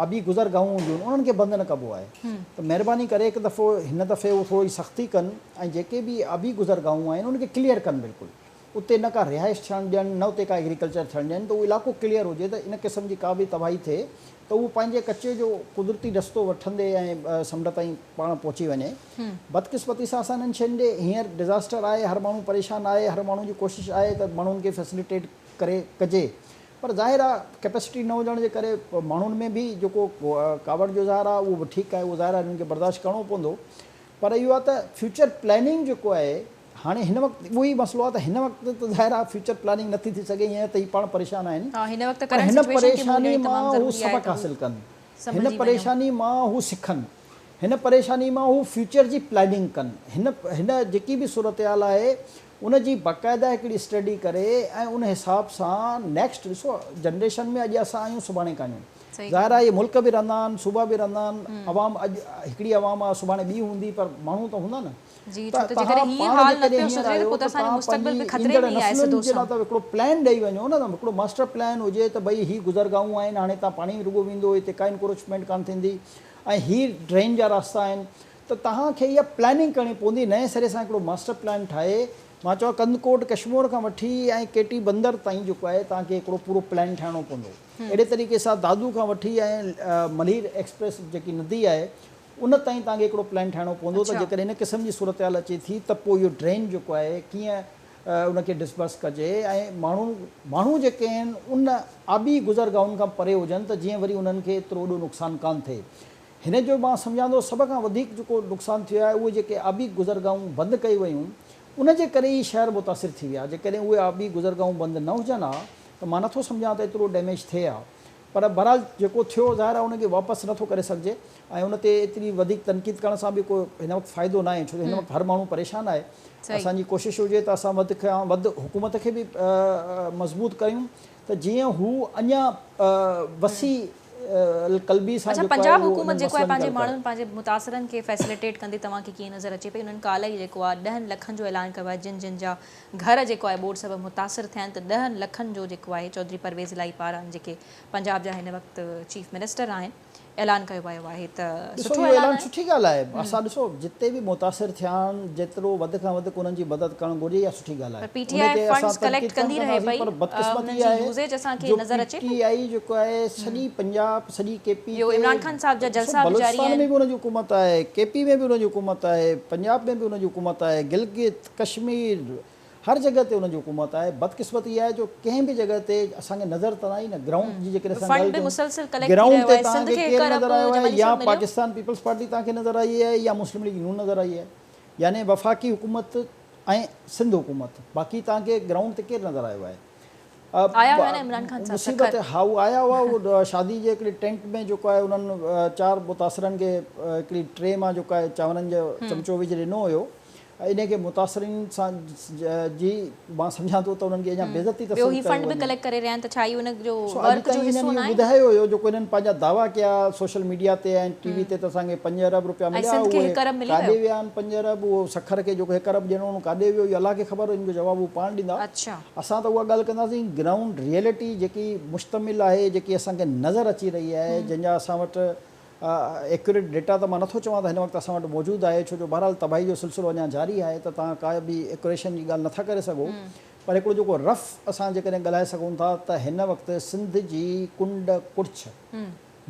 آبي گذرگاهون هونديون آهن انهن کي بند نه ڪبو آهي ته مهرباني ڪري هڪ دفعو هن دفعي اهو ٿوري سختي ڪن ۽ جيڪي به آبي گذرگاهون آهن انهن کي ڪليئر ڪن بلڪل اتي نه ڪا رهائش ٿيڻ ڏين نه اتي ڪا ايگريڪلچر ٿيڻ ڏين ته اهو علائقو ڪليئر هجي ته ان قسم جي ڪا به تباهي ٿئي ته اهو پنهنجي ڪچي جو قدرتي رستو وٺندي ۽ سمنڊ تائين پاڻ پهچي وڃي. بدقسمتي سان اسان انهن شين ڏي هينئر ڊزاسٽر آهي هر ماڻهو پريشان آهي هر ماڻهو جي ڪوشش آهي ته ماڻهن کي فيسليٽيٽ ڪري ڪجي پر ظاهر آهي ڪيپيسٽي نه هجڻ جي ڪري ماڻهن ۾ به جيڪو ڪاوڙ جو اظهار آهي اهو به ٺيڪ آهي اهو ظاهر آهي انهن کي برداشت ڪرڻو پوندو پر اهو آهي ته فيوچر پلاننگ جيڪو آهي هاڻي هن وقت اهو ئي مسئلو آهي ته هن وقت ته ظاهر آهي فيوچر پلاننگ نٿي ٿي سگهي هينئر ته هي پاڻ پريشان آهن پر هن پريشاني مان هو سبق حاصل ڪن هن پريشاني مان هو سکن هن پريشاني مان هو فيوچر جي پلاننگ ڪن هن هن جيڪي به صورتحال آهي ان جي باقاعده هڪڙي اسٽڊي ڪري ۽ ان حساب سان نيڪسٽ ڏسو جنريشن ۾ اڄ اسان آهيون سڀاڻي ڪانهيون ظاهر آهي اهي ملڪ به رهندا آهن صوبا به رهندا آهن عوام اڄ هڪڙي عوام آهي سڀاڻي ٻي هوندي پر ماڻهو ته هوندا نه ته توهان پاڻ جيڪڏهن هينئر آهيو ته توهان پنهنجي ايندڙ نسلن جي لاء ته هڪڙو پلان ڏئي وڃو نه هڪڙو ماسٽر پلان هجي ته ڀئي هي گذرگاهون آهن هاڻي هتان پاڻي رڳو ويندو هتي ڪا انڪروچمينٽ ڪانه ٿيندي ۽ هي ڊرين جا راستا آهن ته توهان کي اها پلاننگ ڪرڻي پوندي نئين سري سان هڪڙو ماسٽر پلان ٺاهي مان چوان ڪنڌڪوٽ ڪشمور کان وٺي ۽ ڪيٽي بندر تائين جيڪو آهي توهان کي هڪڙو پورو پلان ٺاهڻو پوندو اهڙي طريقي سان دادو کان وٺي ۽ ملير ايڪسپريس جيڪي ندي آهي ان تائين توهان کي هڪڙو پلان ٺاهڻو پوندو ته جيڪڏهن ان قسم جي صورتحال اچي ٿي ته پوء اهو ڊرين جيڪو آهي ڪيئن ان کي ڊسبرس ڪجي ۽ ماڻهو ماڻهو جيڪي آهن ان آبي گذرگاهن کان پري هجن ته جيئن وري انهن کي ايترو وڏو نقصان ڪانه ٿئي. هن جو مان سمجهان ٿو سڀ کان وڌيڪ جيڪو نقصان ٿيو آهي اهي جيڪي آبي گذرگاهون بند ڪئي ويون ان جي ڪري ئي شهر متاثر ٿي ويا جيڪڏهن اهي آبي گذرگاهون بند نه هجن ها ته مان نٿو سمجهان ته ايترو ڊيميج ٿئي ها پر بهرحال جيڪو ٿيو ظاهر آهي ان کي واپس نٿو ڪري سگهجي ۽ ان تي ايتري وڌيڪ تنقيد ڪرڻ سان به ڪو هن وقت فائدو ناهي ڇو جو هن وقت هر ماڻهو پريشان آهي اسان جي ڪوشش هجي ته اسان وڌ کان وڌ حڪومت کي به مضبوط ڪريون ته جيئن هو اڃا وسيع القلبي سان اڇا جيڪو آهي پنجاب اهو حڪومت انهن جيڪو آهي مسئلن کي پنهنجي حل ڪري. ماڻهن پنهنجي متاثرن کي فيسليٽيٽ ڪندي توهان کي ڪيئن نظر اچي پئي انهن ڪالهه ئي جيڪو آهي ڏهن لکن جو اعلان ڪيو آهي جن جن جا گهر جيڪو آهي ٻوڏ سبب متاثر ٿيا آهن ته ڏهن لکن جو جيڪو آهي چوڌري پرويز الاهي پاران جيڪي پنجاب جا هن وقت چيف منسٽر آهن اعلان ڪيو ويو آهي ته ڏسو سٺو اهو اعلان اعلان آهي. سٺي ڳالهه آهي اسان ڏسو جتي به متاثر ٿيا آهن جيترو وڌ کان وڌ انهن جي مدد ڪرڻ گهرجي اها سٺي ڳالهه پر آهي پي ٽي ان آء تي اسان فنڊز ڪليڪٽ تنقيد ڪونه ڪندي رهي ڪنداسين پئي پر بدقسمتي انهن اها جي آهي يوزيج اسان کي جو نظر پي اچي ٽي پئي. آء جيڪو آهي سڄي پنجاب سڄي ڪي پي اهو ڪي عمران خان صاحب جا ڏسو جلسا به جاري بلوچستان آهن. ۾ به ان جي حڪومت آهي ڪي پي ۾ به ان جي حڪومت آهي پنجاب ۾ به ان جي حڪومت آهي گلگت ڪشمير هر جڳهه تي انهن جي حڪومت آهي، بدقسمتي اها آهي جو ڪنهن به جڳهه تي اسان کي نظر ته نه آئي نه گرائونڊ جي جيڪڏهن اسان فنڊ ڳالهه به ڪيون مسلسل ڪليڪٽ ٿي گرائونڊ رهيو تي آهي توهان سنڌ کي کي ڪير هڪ ارب نظر آيو آهي جمالي يا صاحب مليو. پاڪستان پيپلز پارٽي توهان کي نظر آئي آهي يا مسلم ليگ نون نظر آئي آهي يعني وفاقي حڪومت ۽ سنڌ حڪومت باقي توهان کي گرائونڊ تي ڪير نظر آيو آهي آيا هئا نه عمران خان صاحب مصيبت سکر. ها هو آيا هئا هو شادي جي هڪڙي ٽينٽ ۾ جيڪو آهي انهن چار متاثرن کي هڪڙي ٽري مان جيڪو آهي چانورن جو چمچو وجهي ڏنو هيو انهي کي متاثرين سان جي مان سمجهان ٿو ته انهن کي اڃا بيعزتي ٻيو تصور هي ڪيو فنڊ به وڃي. ڪليڪٽ ڪري رهيا آهن ته ڇا هي ان جو سو اڄ ورڪ جو تائين حصو هنن اهو ناهي؟ ٻڌايو هيو جيڪو هنن پنهنجا دعويٰ ڪيا سوشل ميڊيا تي ۽ ٽي وي تي ته اسان کي پنج ارب روپيا ۽ مليا سنڌ کي اهي هڪ ارب ملي ڪاڏي ويو. ويا آهن پنج ارب اهو سکر کي جيڪو هڪ ارب ڏيڻو هو ڪاڏي ويو اهو الله کي خبر ان جو جواب هو پاڻ ڏيندا. اڇا. اسان ته اها ڳالهه ڪنداسين گرائونڊ ريئلٽي جيڪي مشتمل آهي جيڪي اسان کي نظر اچي رهي آهي جنهن جا اسان وٽ ايڪيوريٽ ڊيٽا ته مان نٿو چوان ته هن وقت اسان وٽ موجود آهي ڇو جو بهرحال تباهي جو سلسلو اڃا جاري آهي ته توهان ڪا به ايڪيوريشن جي ڳالهه نٿا ڪري سگهو پر هڪڙو جيڪو رف اسان جيڪڏهن ڳالهائي سگهون ٿا ته هن وقت سنڌ جي ڪنڊ ڪڙڇ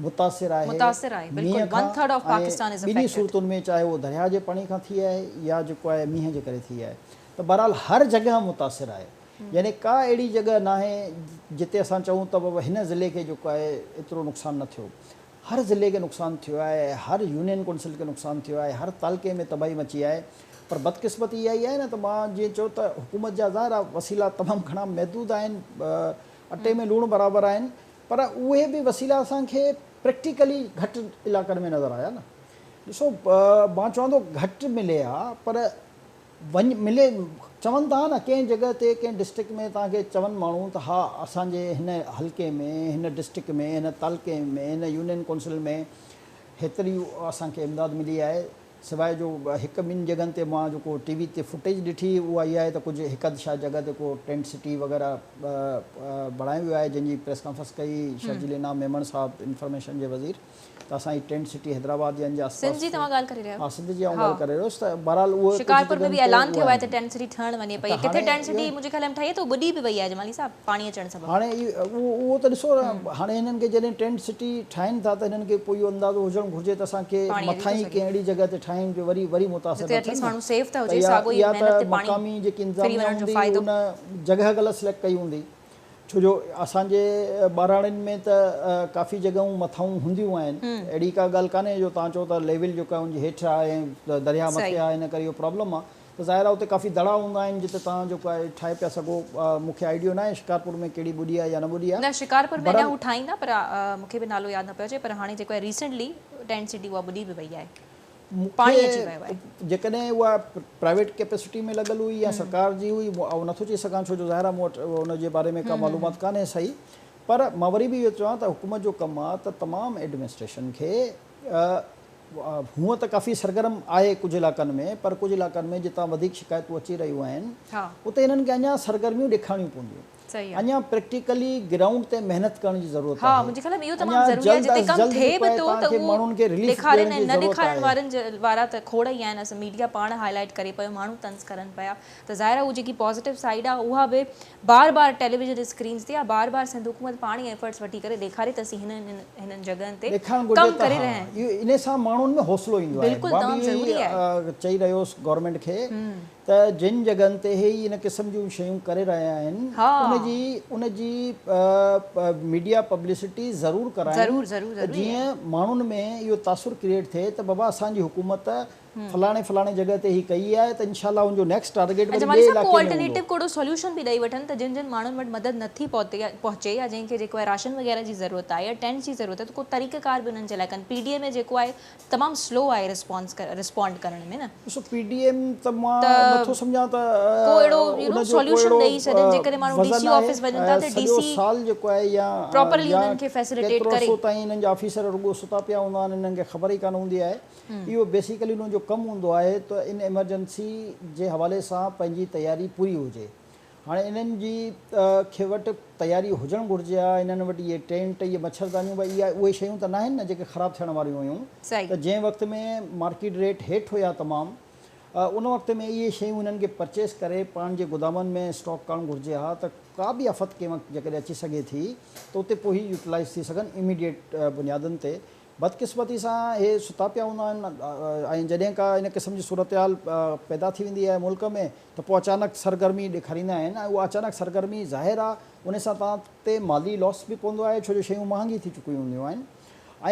متاثر آهي مينهن کان ۽ ٻنهي صورتن ۾ چاهي اهو درياهه جي پاڻي کان ٿي آهي يا جيڪو آهي مينهن جي ڪري ٿي آهي ته بهرحال هر جڳهه متاثر آهي يعني ڪا اهڙي جڳهه ناهي جتي اسان چئون ته بابا هن ضلعي کي جيڪو آهي ايترو نقصان نه ٿيو هر ضلعي کي نقصان ٿيو آهي، هر يونين ڪونسل کي نقصان ٿيو آهي، هر تعلقي ۾ تباهي مچي آهي پر بدقسمتي اها ئي آهي نه ته مان جيئن چيو ته حڪومت جا ظاهر آهي وسيلا تمام گهڻا محدود آهن، اٽي ۾ لوڻ برابر آهن پر اهي به وسيلا اسان کي پريڪٽيڪلي گهٽ علائقن ۾ نظر آيا نه ڏسو مان چوان ٿو گهٽ ملي ها پر وڃ ملي چون ٿا نه ڪنهن جڳهه تي ڪنهن ڊسٽرڪٽ ۾ توهان کي چون ماڻهو ته ها اسان جي هن حلقي ۾ هن ڊسٽرڪٽ ۾ هن تعلقي ۾ هن يونين ڪونسل ۾ هيتري اسان کي امداد ملي آهي سواء جو هڪ ٻن جڳهن تي مان جيڪو ٽي وي تي فوٽيج ڏٺي اها اها آهي ته ڪجهه هڪ اڌ شايد جڳهه تي ڪو ٽينٽ سٽي وغيره بڻايو ويو آهي جنهن جي پريس ڪانفرنس ڪئي شرجيل انعام ميمڻ صاحب انفارميشن جي وزير ته اسان هي ٽينٽ سٽي حيدرآباد يا ان جي آس سنڌ پاس جي توهان ڳالهه ڪري رهيا آهيو. ها سنڌ جي آئون ڳالهه ڪري رهيو هوس ته بهرحال اهي ڪجهه شڪارپور ۾ جڳهن به تي اعلان ٿيو اهي آهي ته آهن ٽينٽ سٽي ٺهڻ وڃي پئي ته ڪٿي هاڻي ٽينٽ سٽي اهي منهنجي خيال ۾ ٺهي ته ٻڏي به وئي آهي جمالي صاحب پاڻي اچڻ سبب. هاڻي اهو ته ڏسو نه هاڻي هنن کي جڏهن ٽينٽ سٽي ٺاهين ٿا ته هنن کي پوء اهو اندازو هجڻ گهرجي ته اسان کي پاڻي اچي مٿان ٿو ئي سگهي. ڪنهن اهڙي جڳهه تي ٺاهيون جو وري وري متاثر جتي نه ايٽليسٽ ٿين نه ماڻهو سيف ته ته هجي يا ساڳو ئي يا محنت ته تي پاڻي مقامي جيڪي ڦري انتظاميا وڃڻ جو هوندي فائدو. ان جڳهه غلط سليڪٽ ڪئي هوندي. ڇو جو اسان جي ٻهراڙين ۾ ته ڪافي جڳهون مٿانهون هونديون آهن اهڙي ڪا ڳالهه ڪانهي جو توهان چئو ته ليول جيڪو آهي ان جي هيٺ آهي ۽ درياهه مٿي آهي ان ڪري اهو پرابلم آهي ته ظاهر آهي اتي ڪافي دڙا هوندا آهن جتي توهان جيڪو آهي ٺاهي پيا سگهو مون کي آئيڊيو ناهي شڪارپور ۾ ڪهڙي ٻڏي آهي يا نه ٻڏي آهي نه شڪارپور ۾ اڃا بهرحال هو ٺاهيندا پر مون کي به نالو ياد نه پيو اچي پر هاڻي جيڪو آهي ريسينٽلي ٽينٽ سٽي اها ٻڏي به وئي آهي. مون پاڻي کي اچي ويو آهي. جيڪڏهن اها پرائيويٽ ڪيپيسٽي ۾ لڳل هئي يا سرڪار جي هئي آئون نٿو چئي سگهان ڇو جو ظاهر آهي مون وٽ ان جي باري ۾ ڪا معلومات ڪانهي صحيح پر مان وري به اهو چوان ته حڪومت جو ڪم آهي ته تمام ايڊمنسٽريشن کي هونء ته ڪافي سرگرم آهي ڪجهه علائقن ۾ پر ڪجهه علائقن ۾ جتان وڌيڪ شڪايتون اچي رهيون آهن اتي هنن کي اڃا سرگرميون ڏيکارڻيون پونديون. اڃا پريڪٽيڪلي گرائونڊ تي محنت ڪرڻ جي ضرورت ها آهي. منهنجي خيال ۾ اهو تمام اڃا ضروري آهي جلد جتي از ڪم جلد ٿئي جيڪو به آهي ٿو توهان ته کي اهو ماڻهن کي رليف ڏيکارين ڏيڻ ۽ جي نه ضرورت ڏيکارڻ آهي. وارن وارا ته کوڙ ئي آهن اسان ميڊيا پاڻ هائي لائيٽ ڪري پيو ماڻهو طنز ڪرن پيا ته ظاهر آهي اهو جيڪي پازيٽو سائيڊ آهي اها به بار بار ٽيليويزن اسڪرينز تي يا بار بار سنڌ حڪومت پاڻ ئي ايفرٽس وٺي ڪري ڏيکاري ته اسين هنن هنن جڳهن تي ڏيکارڻ گهرجي ڪم ته ڪري ها رهيا آهيون. اهو انهي سان ماڻهن ۾ حوصلو ايندو آهي. بلڪل مان تمام به ضروري اهو آهي. ئي چئي رهيو هوس گورنمينٽ کي ته ته جن جڳهن تي هي ان قسم جون شيون ڪري رهيا آهن ان جي ان جي ميڊيا پبلسٽي ضرور ڪرائين ته جيئن ماڻهن ۾ اهو تاثر ڪريئيٽ ٿئي ته بابا اسان جي حڪومت فلاڻي فلاڻي جڳهه تي هي ڪئي آهي ته انشاء الله ان جو نيڪسٽ ٽارگيٽ وري جمالي ٻئي صاحب ڪو علائقي ۾ هوندو. آلٽرنيٽو ڪو اهڙو سوليوشن به ڏئي وٺن ته جن جن ماڻهن وٽ مدد نٿي پهچي يا جنهن کي جيڪو آهي راشن وغيره جي ضرورت آهي يا ٽينٽس جي ضرورت آهي ته ڪو طريقه ڪار به انهن جي لاء ڪن پي ڊي ايم اي جيڪو آهي تمام سلو آهي رسپانس رسپونڊ ڪرڻ ۾ نه. ڏسو پي ڊي ايم ته مان ته نٿو سمجهان ته ڪو اهڙو يو ان نو جو ڪو سوليوشن اهڙو ڏئي ڇڏين جيڪڏهن ماڻهو ڊي وزن سي آهي آفيس وڃن ٿا ته ڊي سڄو سي سال جيڪو آهي يا پراپرلي يا انهن کي فيسليٽيٽ ڪيترو ڪري. عرصو تائين انهن جا آفيسر رڳو ستا پيا هوندا آهن انهن کي خبر ئي ڪانه هوندي آهي اهو بيسيڪلي انهن جو ڪم هوندو آهي ته ان ايمرجنسي جي حوالي سان پنهنجي تياري پوري هجي هاڻي انهن جي کي وٽ تياري هجڻ گهرجي ها، انهن وٽ اهي ٽينٽ، اهي مڇردانيون ڀئي اها اهي شيون ته ناهن نه جيڪي خراب ٿيڻ واريون هيون ته جنهن وقت ۾ مارڪيٽ ريٽ هيٺ هيا تمام ان وقت ۾ اهي شيون انهن کي پرچيز ڪري پاڻ جي گودامن ۾ اسٽاڪ ڪرڻ گهرجي ها ته ڪا به آفت ڪنهن وقت جيڪڏهن اچي سگهي ٿي ته اتي پوء هي يوٽيلائز ٿي سگهن اميڊيٽ بنيادن تي. بدقسمتي سان اهي ستا پيا هوندا آهن ۽ جڏهن ڪا ان قسم جي صورتحال پيدا ٿي ويندي آهي ملڪ ۾ ته پوء اچانڪ سرگرمي ڏيکاريندا آهن ۽ اها اچانڪ سرگرمي ظاهر آهي ان سان توهان تي مالي لاس به پوندو آهي ڇو جو شيون مهانگي ٿي چڪيون هونديون آهن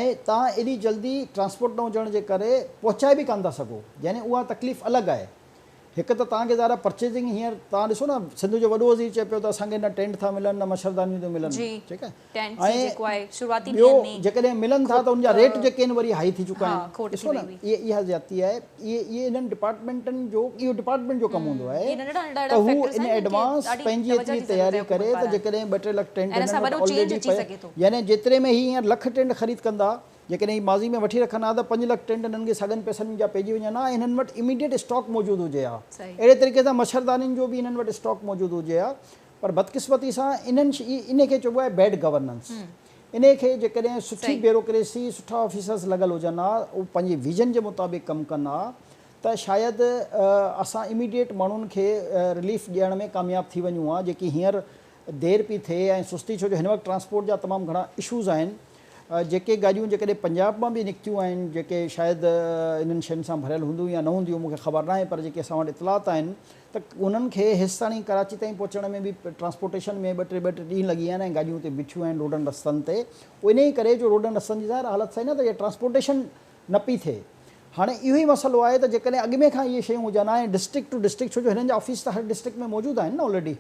۽ توهان ايڏي جلدي ٽرانسپورٽ نه هجڻ جي ڪري پهچائي به ڪانه ٿا سگهو يعني اها تڪليف الڳ آهي هڪ ته توهان کي ظاهر آهي پرچيزنگ هينئر توهان ڏسو نه سنڌ جو وڏو وزير چئي پيو ته اسان کي نه ٽينٽ ٿا ملن نه مڇردانيون ٿيون ملن جي ٺيڪ آهي ٽينٽس جي ۽ جيڪو آهي شروعاتي ٻيو ڏينهن ۾ جيڪڏهن ملن ٿا ته ان جا ريٽ جيڪي آهن وري هائي ٿي چڪا ها آهن کوٽ ٿي ڏسو نه وئي هئي. اهي اها زيادتي آهي اهي اهي انهن ڊپارٽمينٽن جو اهو ڊپارٽمينٽ جو ڪم هوندو آهي اهي ننڍڙا ننڍڙا ته اهڙا هو فيڪٽرز ان آهن جن کي ايڊوانس ڏاڍي پنهنجي توجه ايتري جي ضرورت تياري آهي حڪومت ڪري ته پاران جيڪڏهن ٻه ٽي لک ٽينٽ ۽ ان هنن سان وٽ وڏو چينج آلريڊي اچي پئي سگهي ٿو. يعني جيتري ۾ هي هينئر لک ٽينٽ خريد ڪندا جيڪڏهن هي ماضي ۾ وٺي رکن ها ته پنج لک ٽينٽ هنن کي ساڳين پئسن جا پئجي وڃن ها ۽ هنن وٽ اميڊيٽ اسٽاڪ موجود هجي ها. اهڙي طريقي سان مڇردانين جو به هنن وٽ اسٽاڪ موجود هجي ها پر بدقسمتي سان انهن انهي کي چئبو آهي بيڊ گورننس. انهي کي جيڪڏهن سٺي بيوروڪريسي سٺا آفيسرز لڳل هجن ها اهي پنهنجي ويزن جي مطابق ڪم ڪن ها ته شايد اسان اميڊيٽ ماڻهن کي رليف ڏيڻ ۾ ڪامياب ٿي وڃون ها جيڪي هينئر دير پئي ٿئي ۽ سستي ڇو جو هن وقت ٽرانسپورٽ جا تمام گهڻا اشوز آهن جيڪي گاڏيون جيڪڏهن پنجاب مان به نڪتيون آهن جيڪي شايد انهن شين سان ڀريل هونديون يا نه هونديون مون کي خبر ناهي پر جيڪي اسان وٽ اطلاعات آهن ته انهن کي هيستاڻي ڪراچي تائين پهچڻ ۾ به ٽرانسپورٽيشن ۾ ٻه ٽي ٻه ٽي ڏينهن لڳي ويا آهن ۽ گاڏيون اتي بيٺيون آهن روڊن رستن تي انهي ڪري جو روڊن رستن جي ظاهر حالت صحيح نه ته ٽرانسپورٽيشن نه پئي ٿئي هاڻي اهو ئي مسئلو آهي ته جيڪڏهن اڳ ۾ کان اهي شيون هجن ها ۽ ڊسٽرڪٽ ٽو ڊسٽرڪٽ ڇو جو هنن جا آفيس ته هر ڊسٽرڪٽ ۾ موجود آهن نه آلريڊي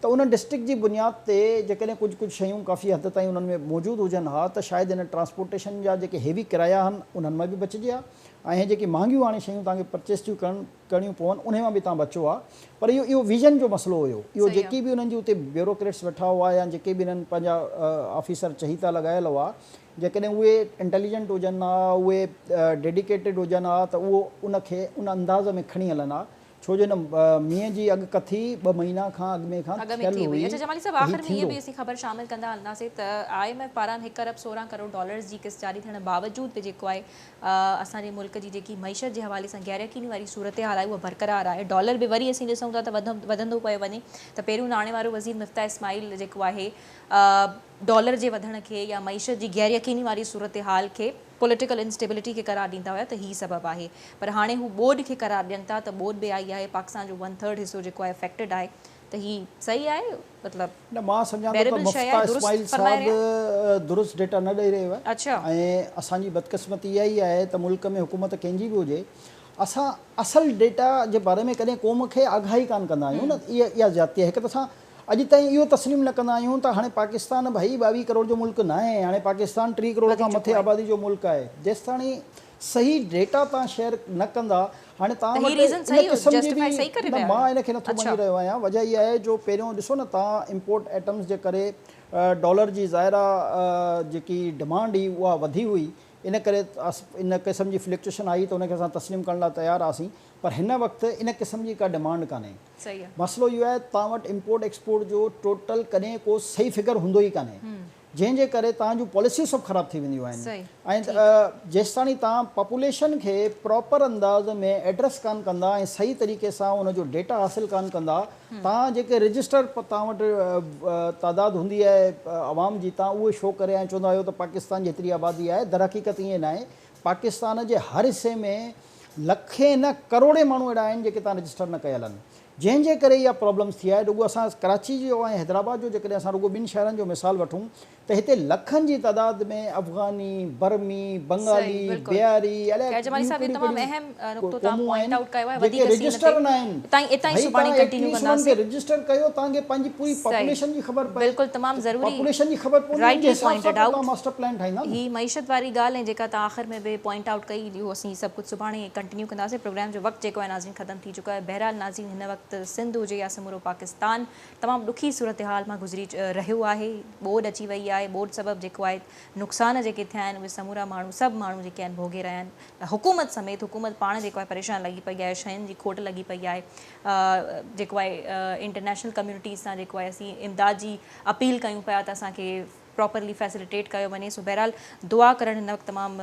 ته انهن ڊسٽرڪٽ جي بنياد تي جيڪڏهن ڪجهه ڪجهه شيون ڪافي حد تائين انهن ۾ موجود هجن ها ته شايد ان ٽرانسپورٽيشن جا جيڪي هيوي ڪرايا آهن انهن مان به بچجي ها ۽ هي جيڪي مهانگيون هاڻي شيون توهان کي پرچيز ٿيون ڪرڻ ڪرڻيون پون انهي مان به توهان بچو ها پر اهو اهو ويزن جو مسئلو هيو اهو جيڪي به انهن جي اتي بيوروڪريٽس ويٺا هئا يا جيڪي به انهن پنهنجا آفيسر چهيتا لڳايل هئا جيڪڏهن اهي انٽيليجنٽ هجن ها، اهي ڊيڊيڪيٽيڊ هجن ها ته اهو ان کي ان انداز ۾ کڻي هلن ها، ڇو جو هن مينهن جي اڳڪٿي ٻه مهينا کان اڳ ۾ کان اڳ ۾ ٿيل ٿي هئي. هئي اڇا جمالي صاحب ته هي آخر ۾ اها ٿيندو. به اسين خبر شامل ڪندا هلنداسين ته I M F پاران هڪ ارب 16 ڪروڙ ڊالرز جي قسط جاري ٿيڻ باوجود به جيڪو آهي اسان جي ملڪ جي جيڪي معيشت جي حوالي سان غيريقيني واري صورتحال آهي اها برقرار آهي ڊالر به وري اسين ڏسون ٿا ته وڌندو پيو وڃي ته پهريون ناڻي وارو وزير مفتاح اسماعيل جيڪو آهي ڊالر جي وڌڻ کي يا معيشت جي غير يقيني واري صورتحال کي پوليٽيڪل انسٽيبلٽي کي قرار ڏيندا هيا ته هي سبب آهي پر هاڻي هو ٻوڏ کي قرار ڏين ٿا ته ٻوڏ به آئي آهي پاڪستان جو ون ٿرڊ حصو جيڪو آهي افيڪٽيڊ آهي ته هي صحيح آهي مطلب نه مان سمجهان ٿو ته بيريبل شيء مفتاح آهي درست اسماعيل فرمائي رهيا آهن. صاحب درست ڊيٽا نه ڏئي رهيو آهي ۽ اسان جي بدقسمتي اها ئي آهي ته ملڪ ۾ حڪومت ڪنهن جي به هجي اسان اصل ڊيٽا جي باري ۾ ڪڏهن قوم کي آگاهه ئي ڪانه ڪندا آهيون نه اها زيادتي آهي هڪ ته اسان اڄ تائين اهو تسليم نه ڪندا آهيون ته هاڻي پاڪستان ڀائي 22 ڪروڙ جو ملڪ ناهي، هاڻي پاڪستان 30 ڪروڙ وڌي کان چڪو مٿي آهي. آبادي جو ملڪ آهي. جيستاڻي صحيح ڊيٽا توهان شيئر نه ڪندا، هاڻي ته توهان هي وٽ ريزن ان صحيح قسم جي جسٽيفائي به صحيح ڪري نه رهيا مان آهيو ان کي نٿو اڇا. مڃي رهيو آهيان، وجه اها آهي جو پهريون ڏسو نه توهان امپورٽ ائٽمز جي ڪري ڊالر جي ظاهر آ جيڪي ڊمانڊ هئي اها وڌي هئي، ان ڪري ان قسم جي فلڪچوئيشن آئي ته ان کي اسان تسليم ڪرڻ لاء تيار هئاسين پر هن وقت ان قسم جي ڪا ڊمانڊ ڪانهي. مسئلو اهو آهي ته توهان وٽ امپورٽ ايڪسپورٽ جو ٽوٽل ڪڏهن ڪو صحيح فگر هوندو ئي ڪانهي جنهن جي ڪري توهان جون پاليسيون سڀ خراب ٿي وينديون آهن ۽ جيستاڻي توهان پاپوليشن کي پراپر انداز ۾ ايڊريس ڪانه ڪندا ۽ صحيح طريقي سان ان جو ڊيٽا حاصل ڪانه ڪندا توهان جيڪي رجسٽر توهان وٽ تعداد هوندي آهي عوام جي توهان اهو شو ڪري ۽ چوندا آهيو ته پاڪستان جي هيتري آبادي آهي درحقيقت ائين ناهي پاڪستان جي هر حصي ۾ لکين نه ڪروڙين ماڻهو اهڙا آهن جيڪي تان رجسٽر نه ڪيل آهن جنهن جي ڪري اها پرابلمس ٿي آهي. رڳو اسان ڪراچي جو ۽ حيدرآباد جو جيڪڏهن اسان رڳو ٻن شهرن جو مثال وٺون ته هتي لکن جي تعداد ۾ افغاني، برمي، بنگالي، بيهاري الائي ٻيون ڪهڙيون ڪهڙيون قومون آهن جيڪي رجسٽر نه آهن. ڀئي توهان ايٽليسٽ انهن کي رجسٽر ڪيو توهان کي پنهنجي پوري پاپوليشن جي خبر پئي. پاپوليشن جي خبر پوندي ان جي حساب سان پوء توهان ماسٽر پلان ٺاهيندا نه. هي معيشت واري ڳالهه ۽ جيڪا توهان آخر ۾ به پوائنٽ آئوٽ ڪئي اهو اسين سڀ ڪجهه سڀاڻي ڪنٽينيو ڪنداسين. پروگرام جو وقت جيڪو آهي ناظرين ختم ٿي چڪو آهي. بهرحال ناظرين هن وقت سنڌ هجي يا سمورو پاڪستان تمام ڏکي صورتحال مان گذري رهيو آهي. ٻوڏ اچي وئي آهي، ٻوڏ سبب جيڪو آهي نقصان جيڪي ٿيا آهن اهي سمورا ماڻهو سڀ ماڻهو جيڪي آهن ڀوڳي رهيا آهن. حڪومت سميت حڪومت پاڻ جيڪو آهي پريشان لڳي پئي آهي، شين جي کوٽ لڳي پئي آهي. جيڪو آهي انٽرنيشنل ڪميونٽي سان جيڪو آهي اسين امداد جي اپيل ڪيون پيا ته اسان کي پراپرلي فيسليٽيٽ ڪيو وڃي. سو بهرحال دعا ڪرڻ هن وقت تمام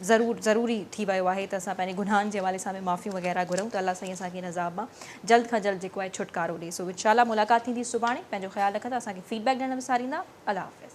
ضرور ضروري ٿي ويو آهي ته اسان پنهنجي گناهن جي حوالي سان به معافيون وغيره گهرون ته الله سائين اسان کي ان عذاب مان جلد کان جلد جيڪو آهي ڇوٽڪارو ڏي. سو انشاء الله ملاقات ٿيندي سڀاڻي. پنهنجو خيال رکندا، اسان کي فيڊ بيڪ ڏيڻ نه وساريندا. الله حافظ.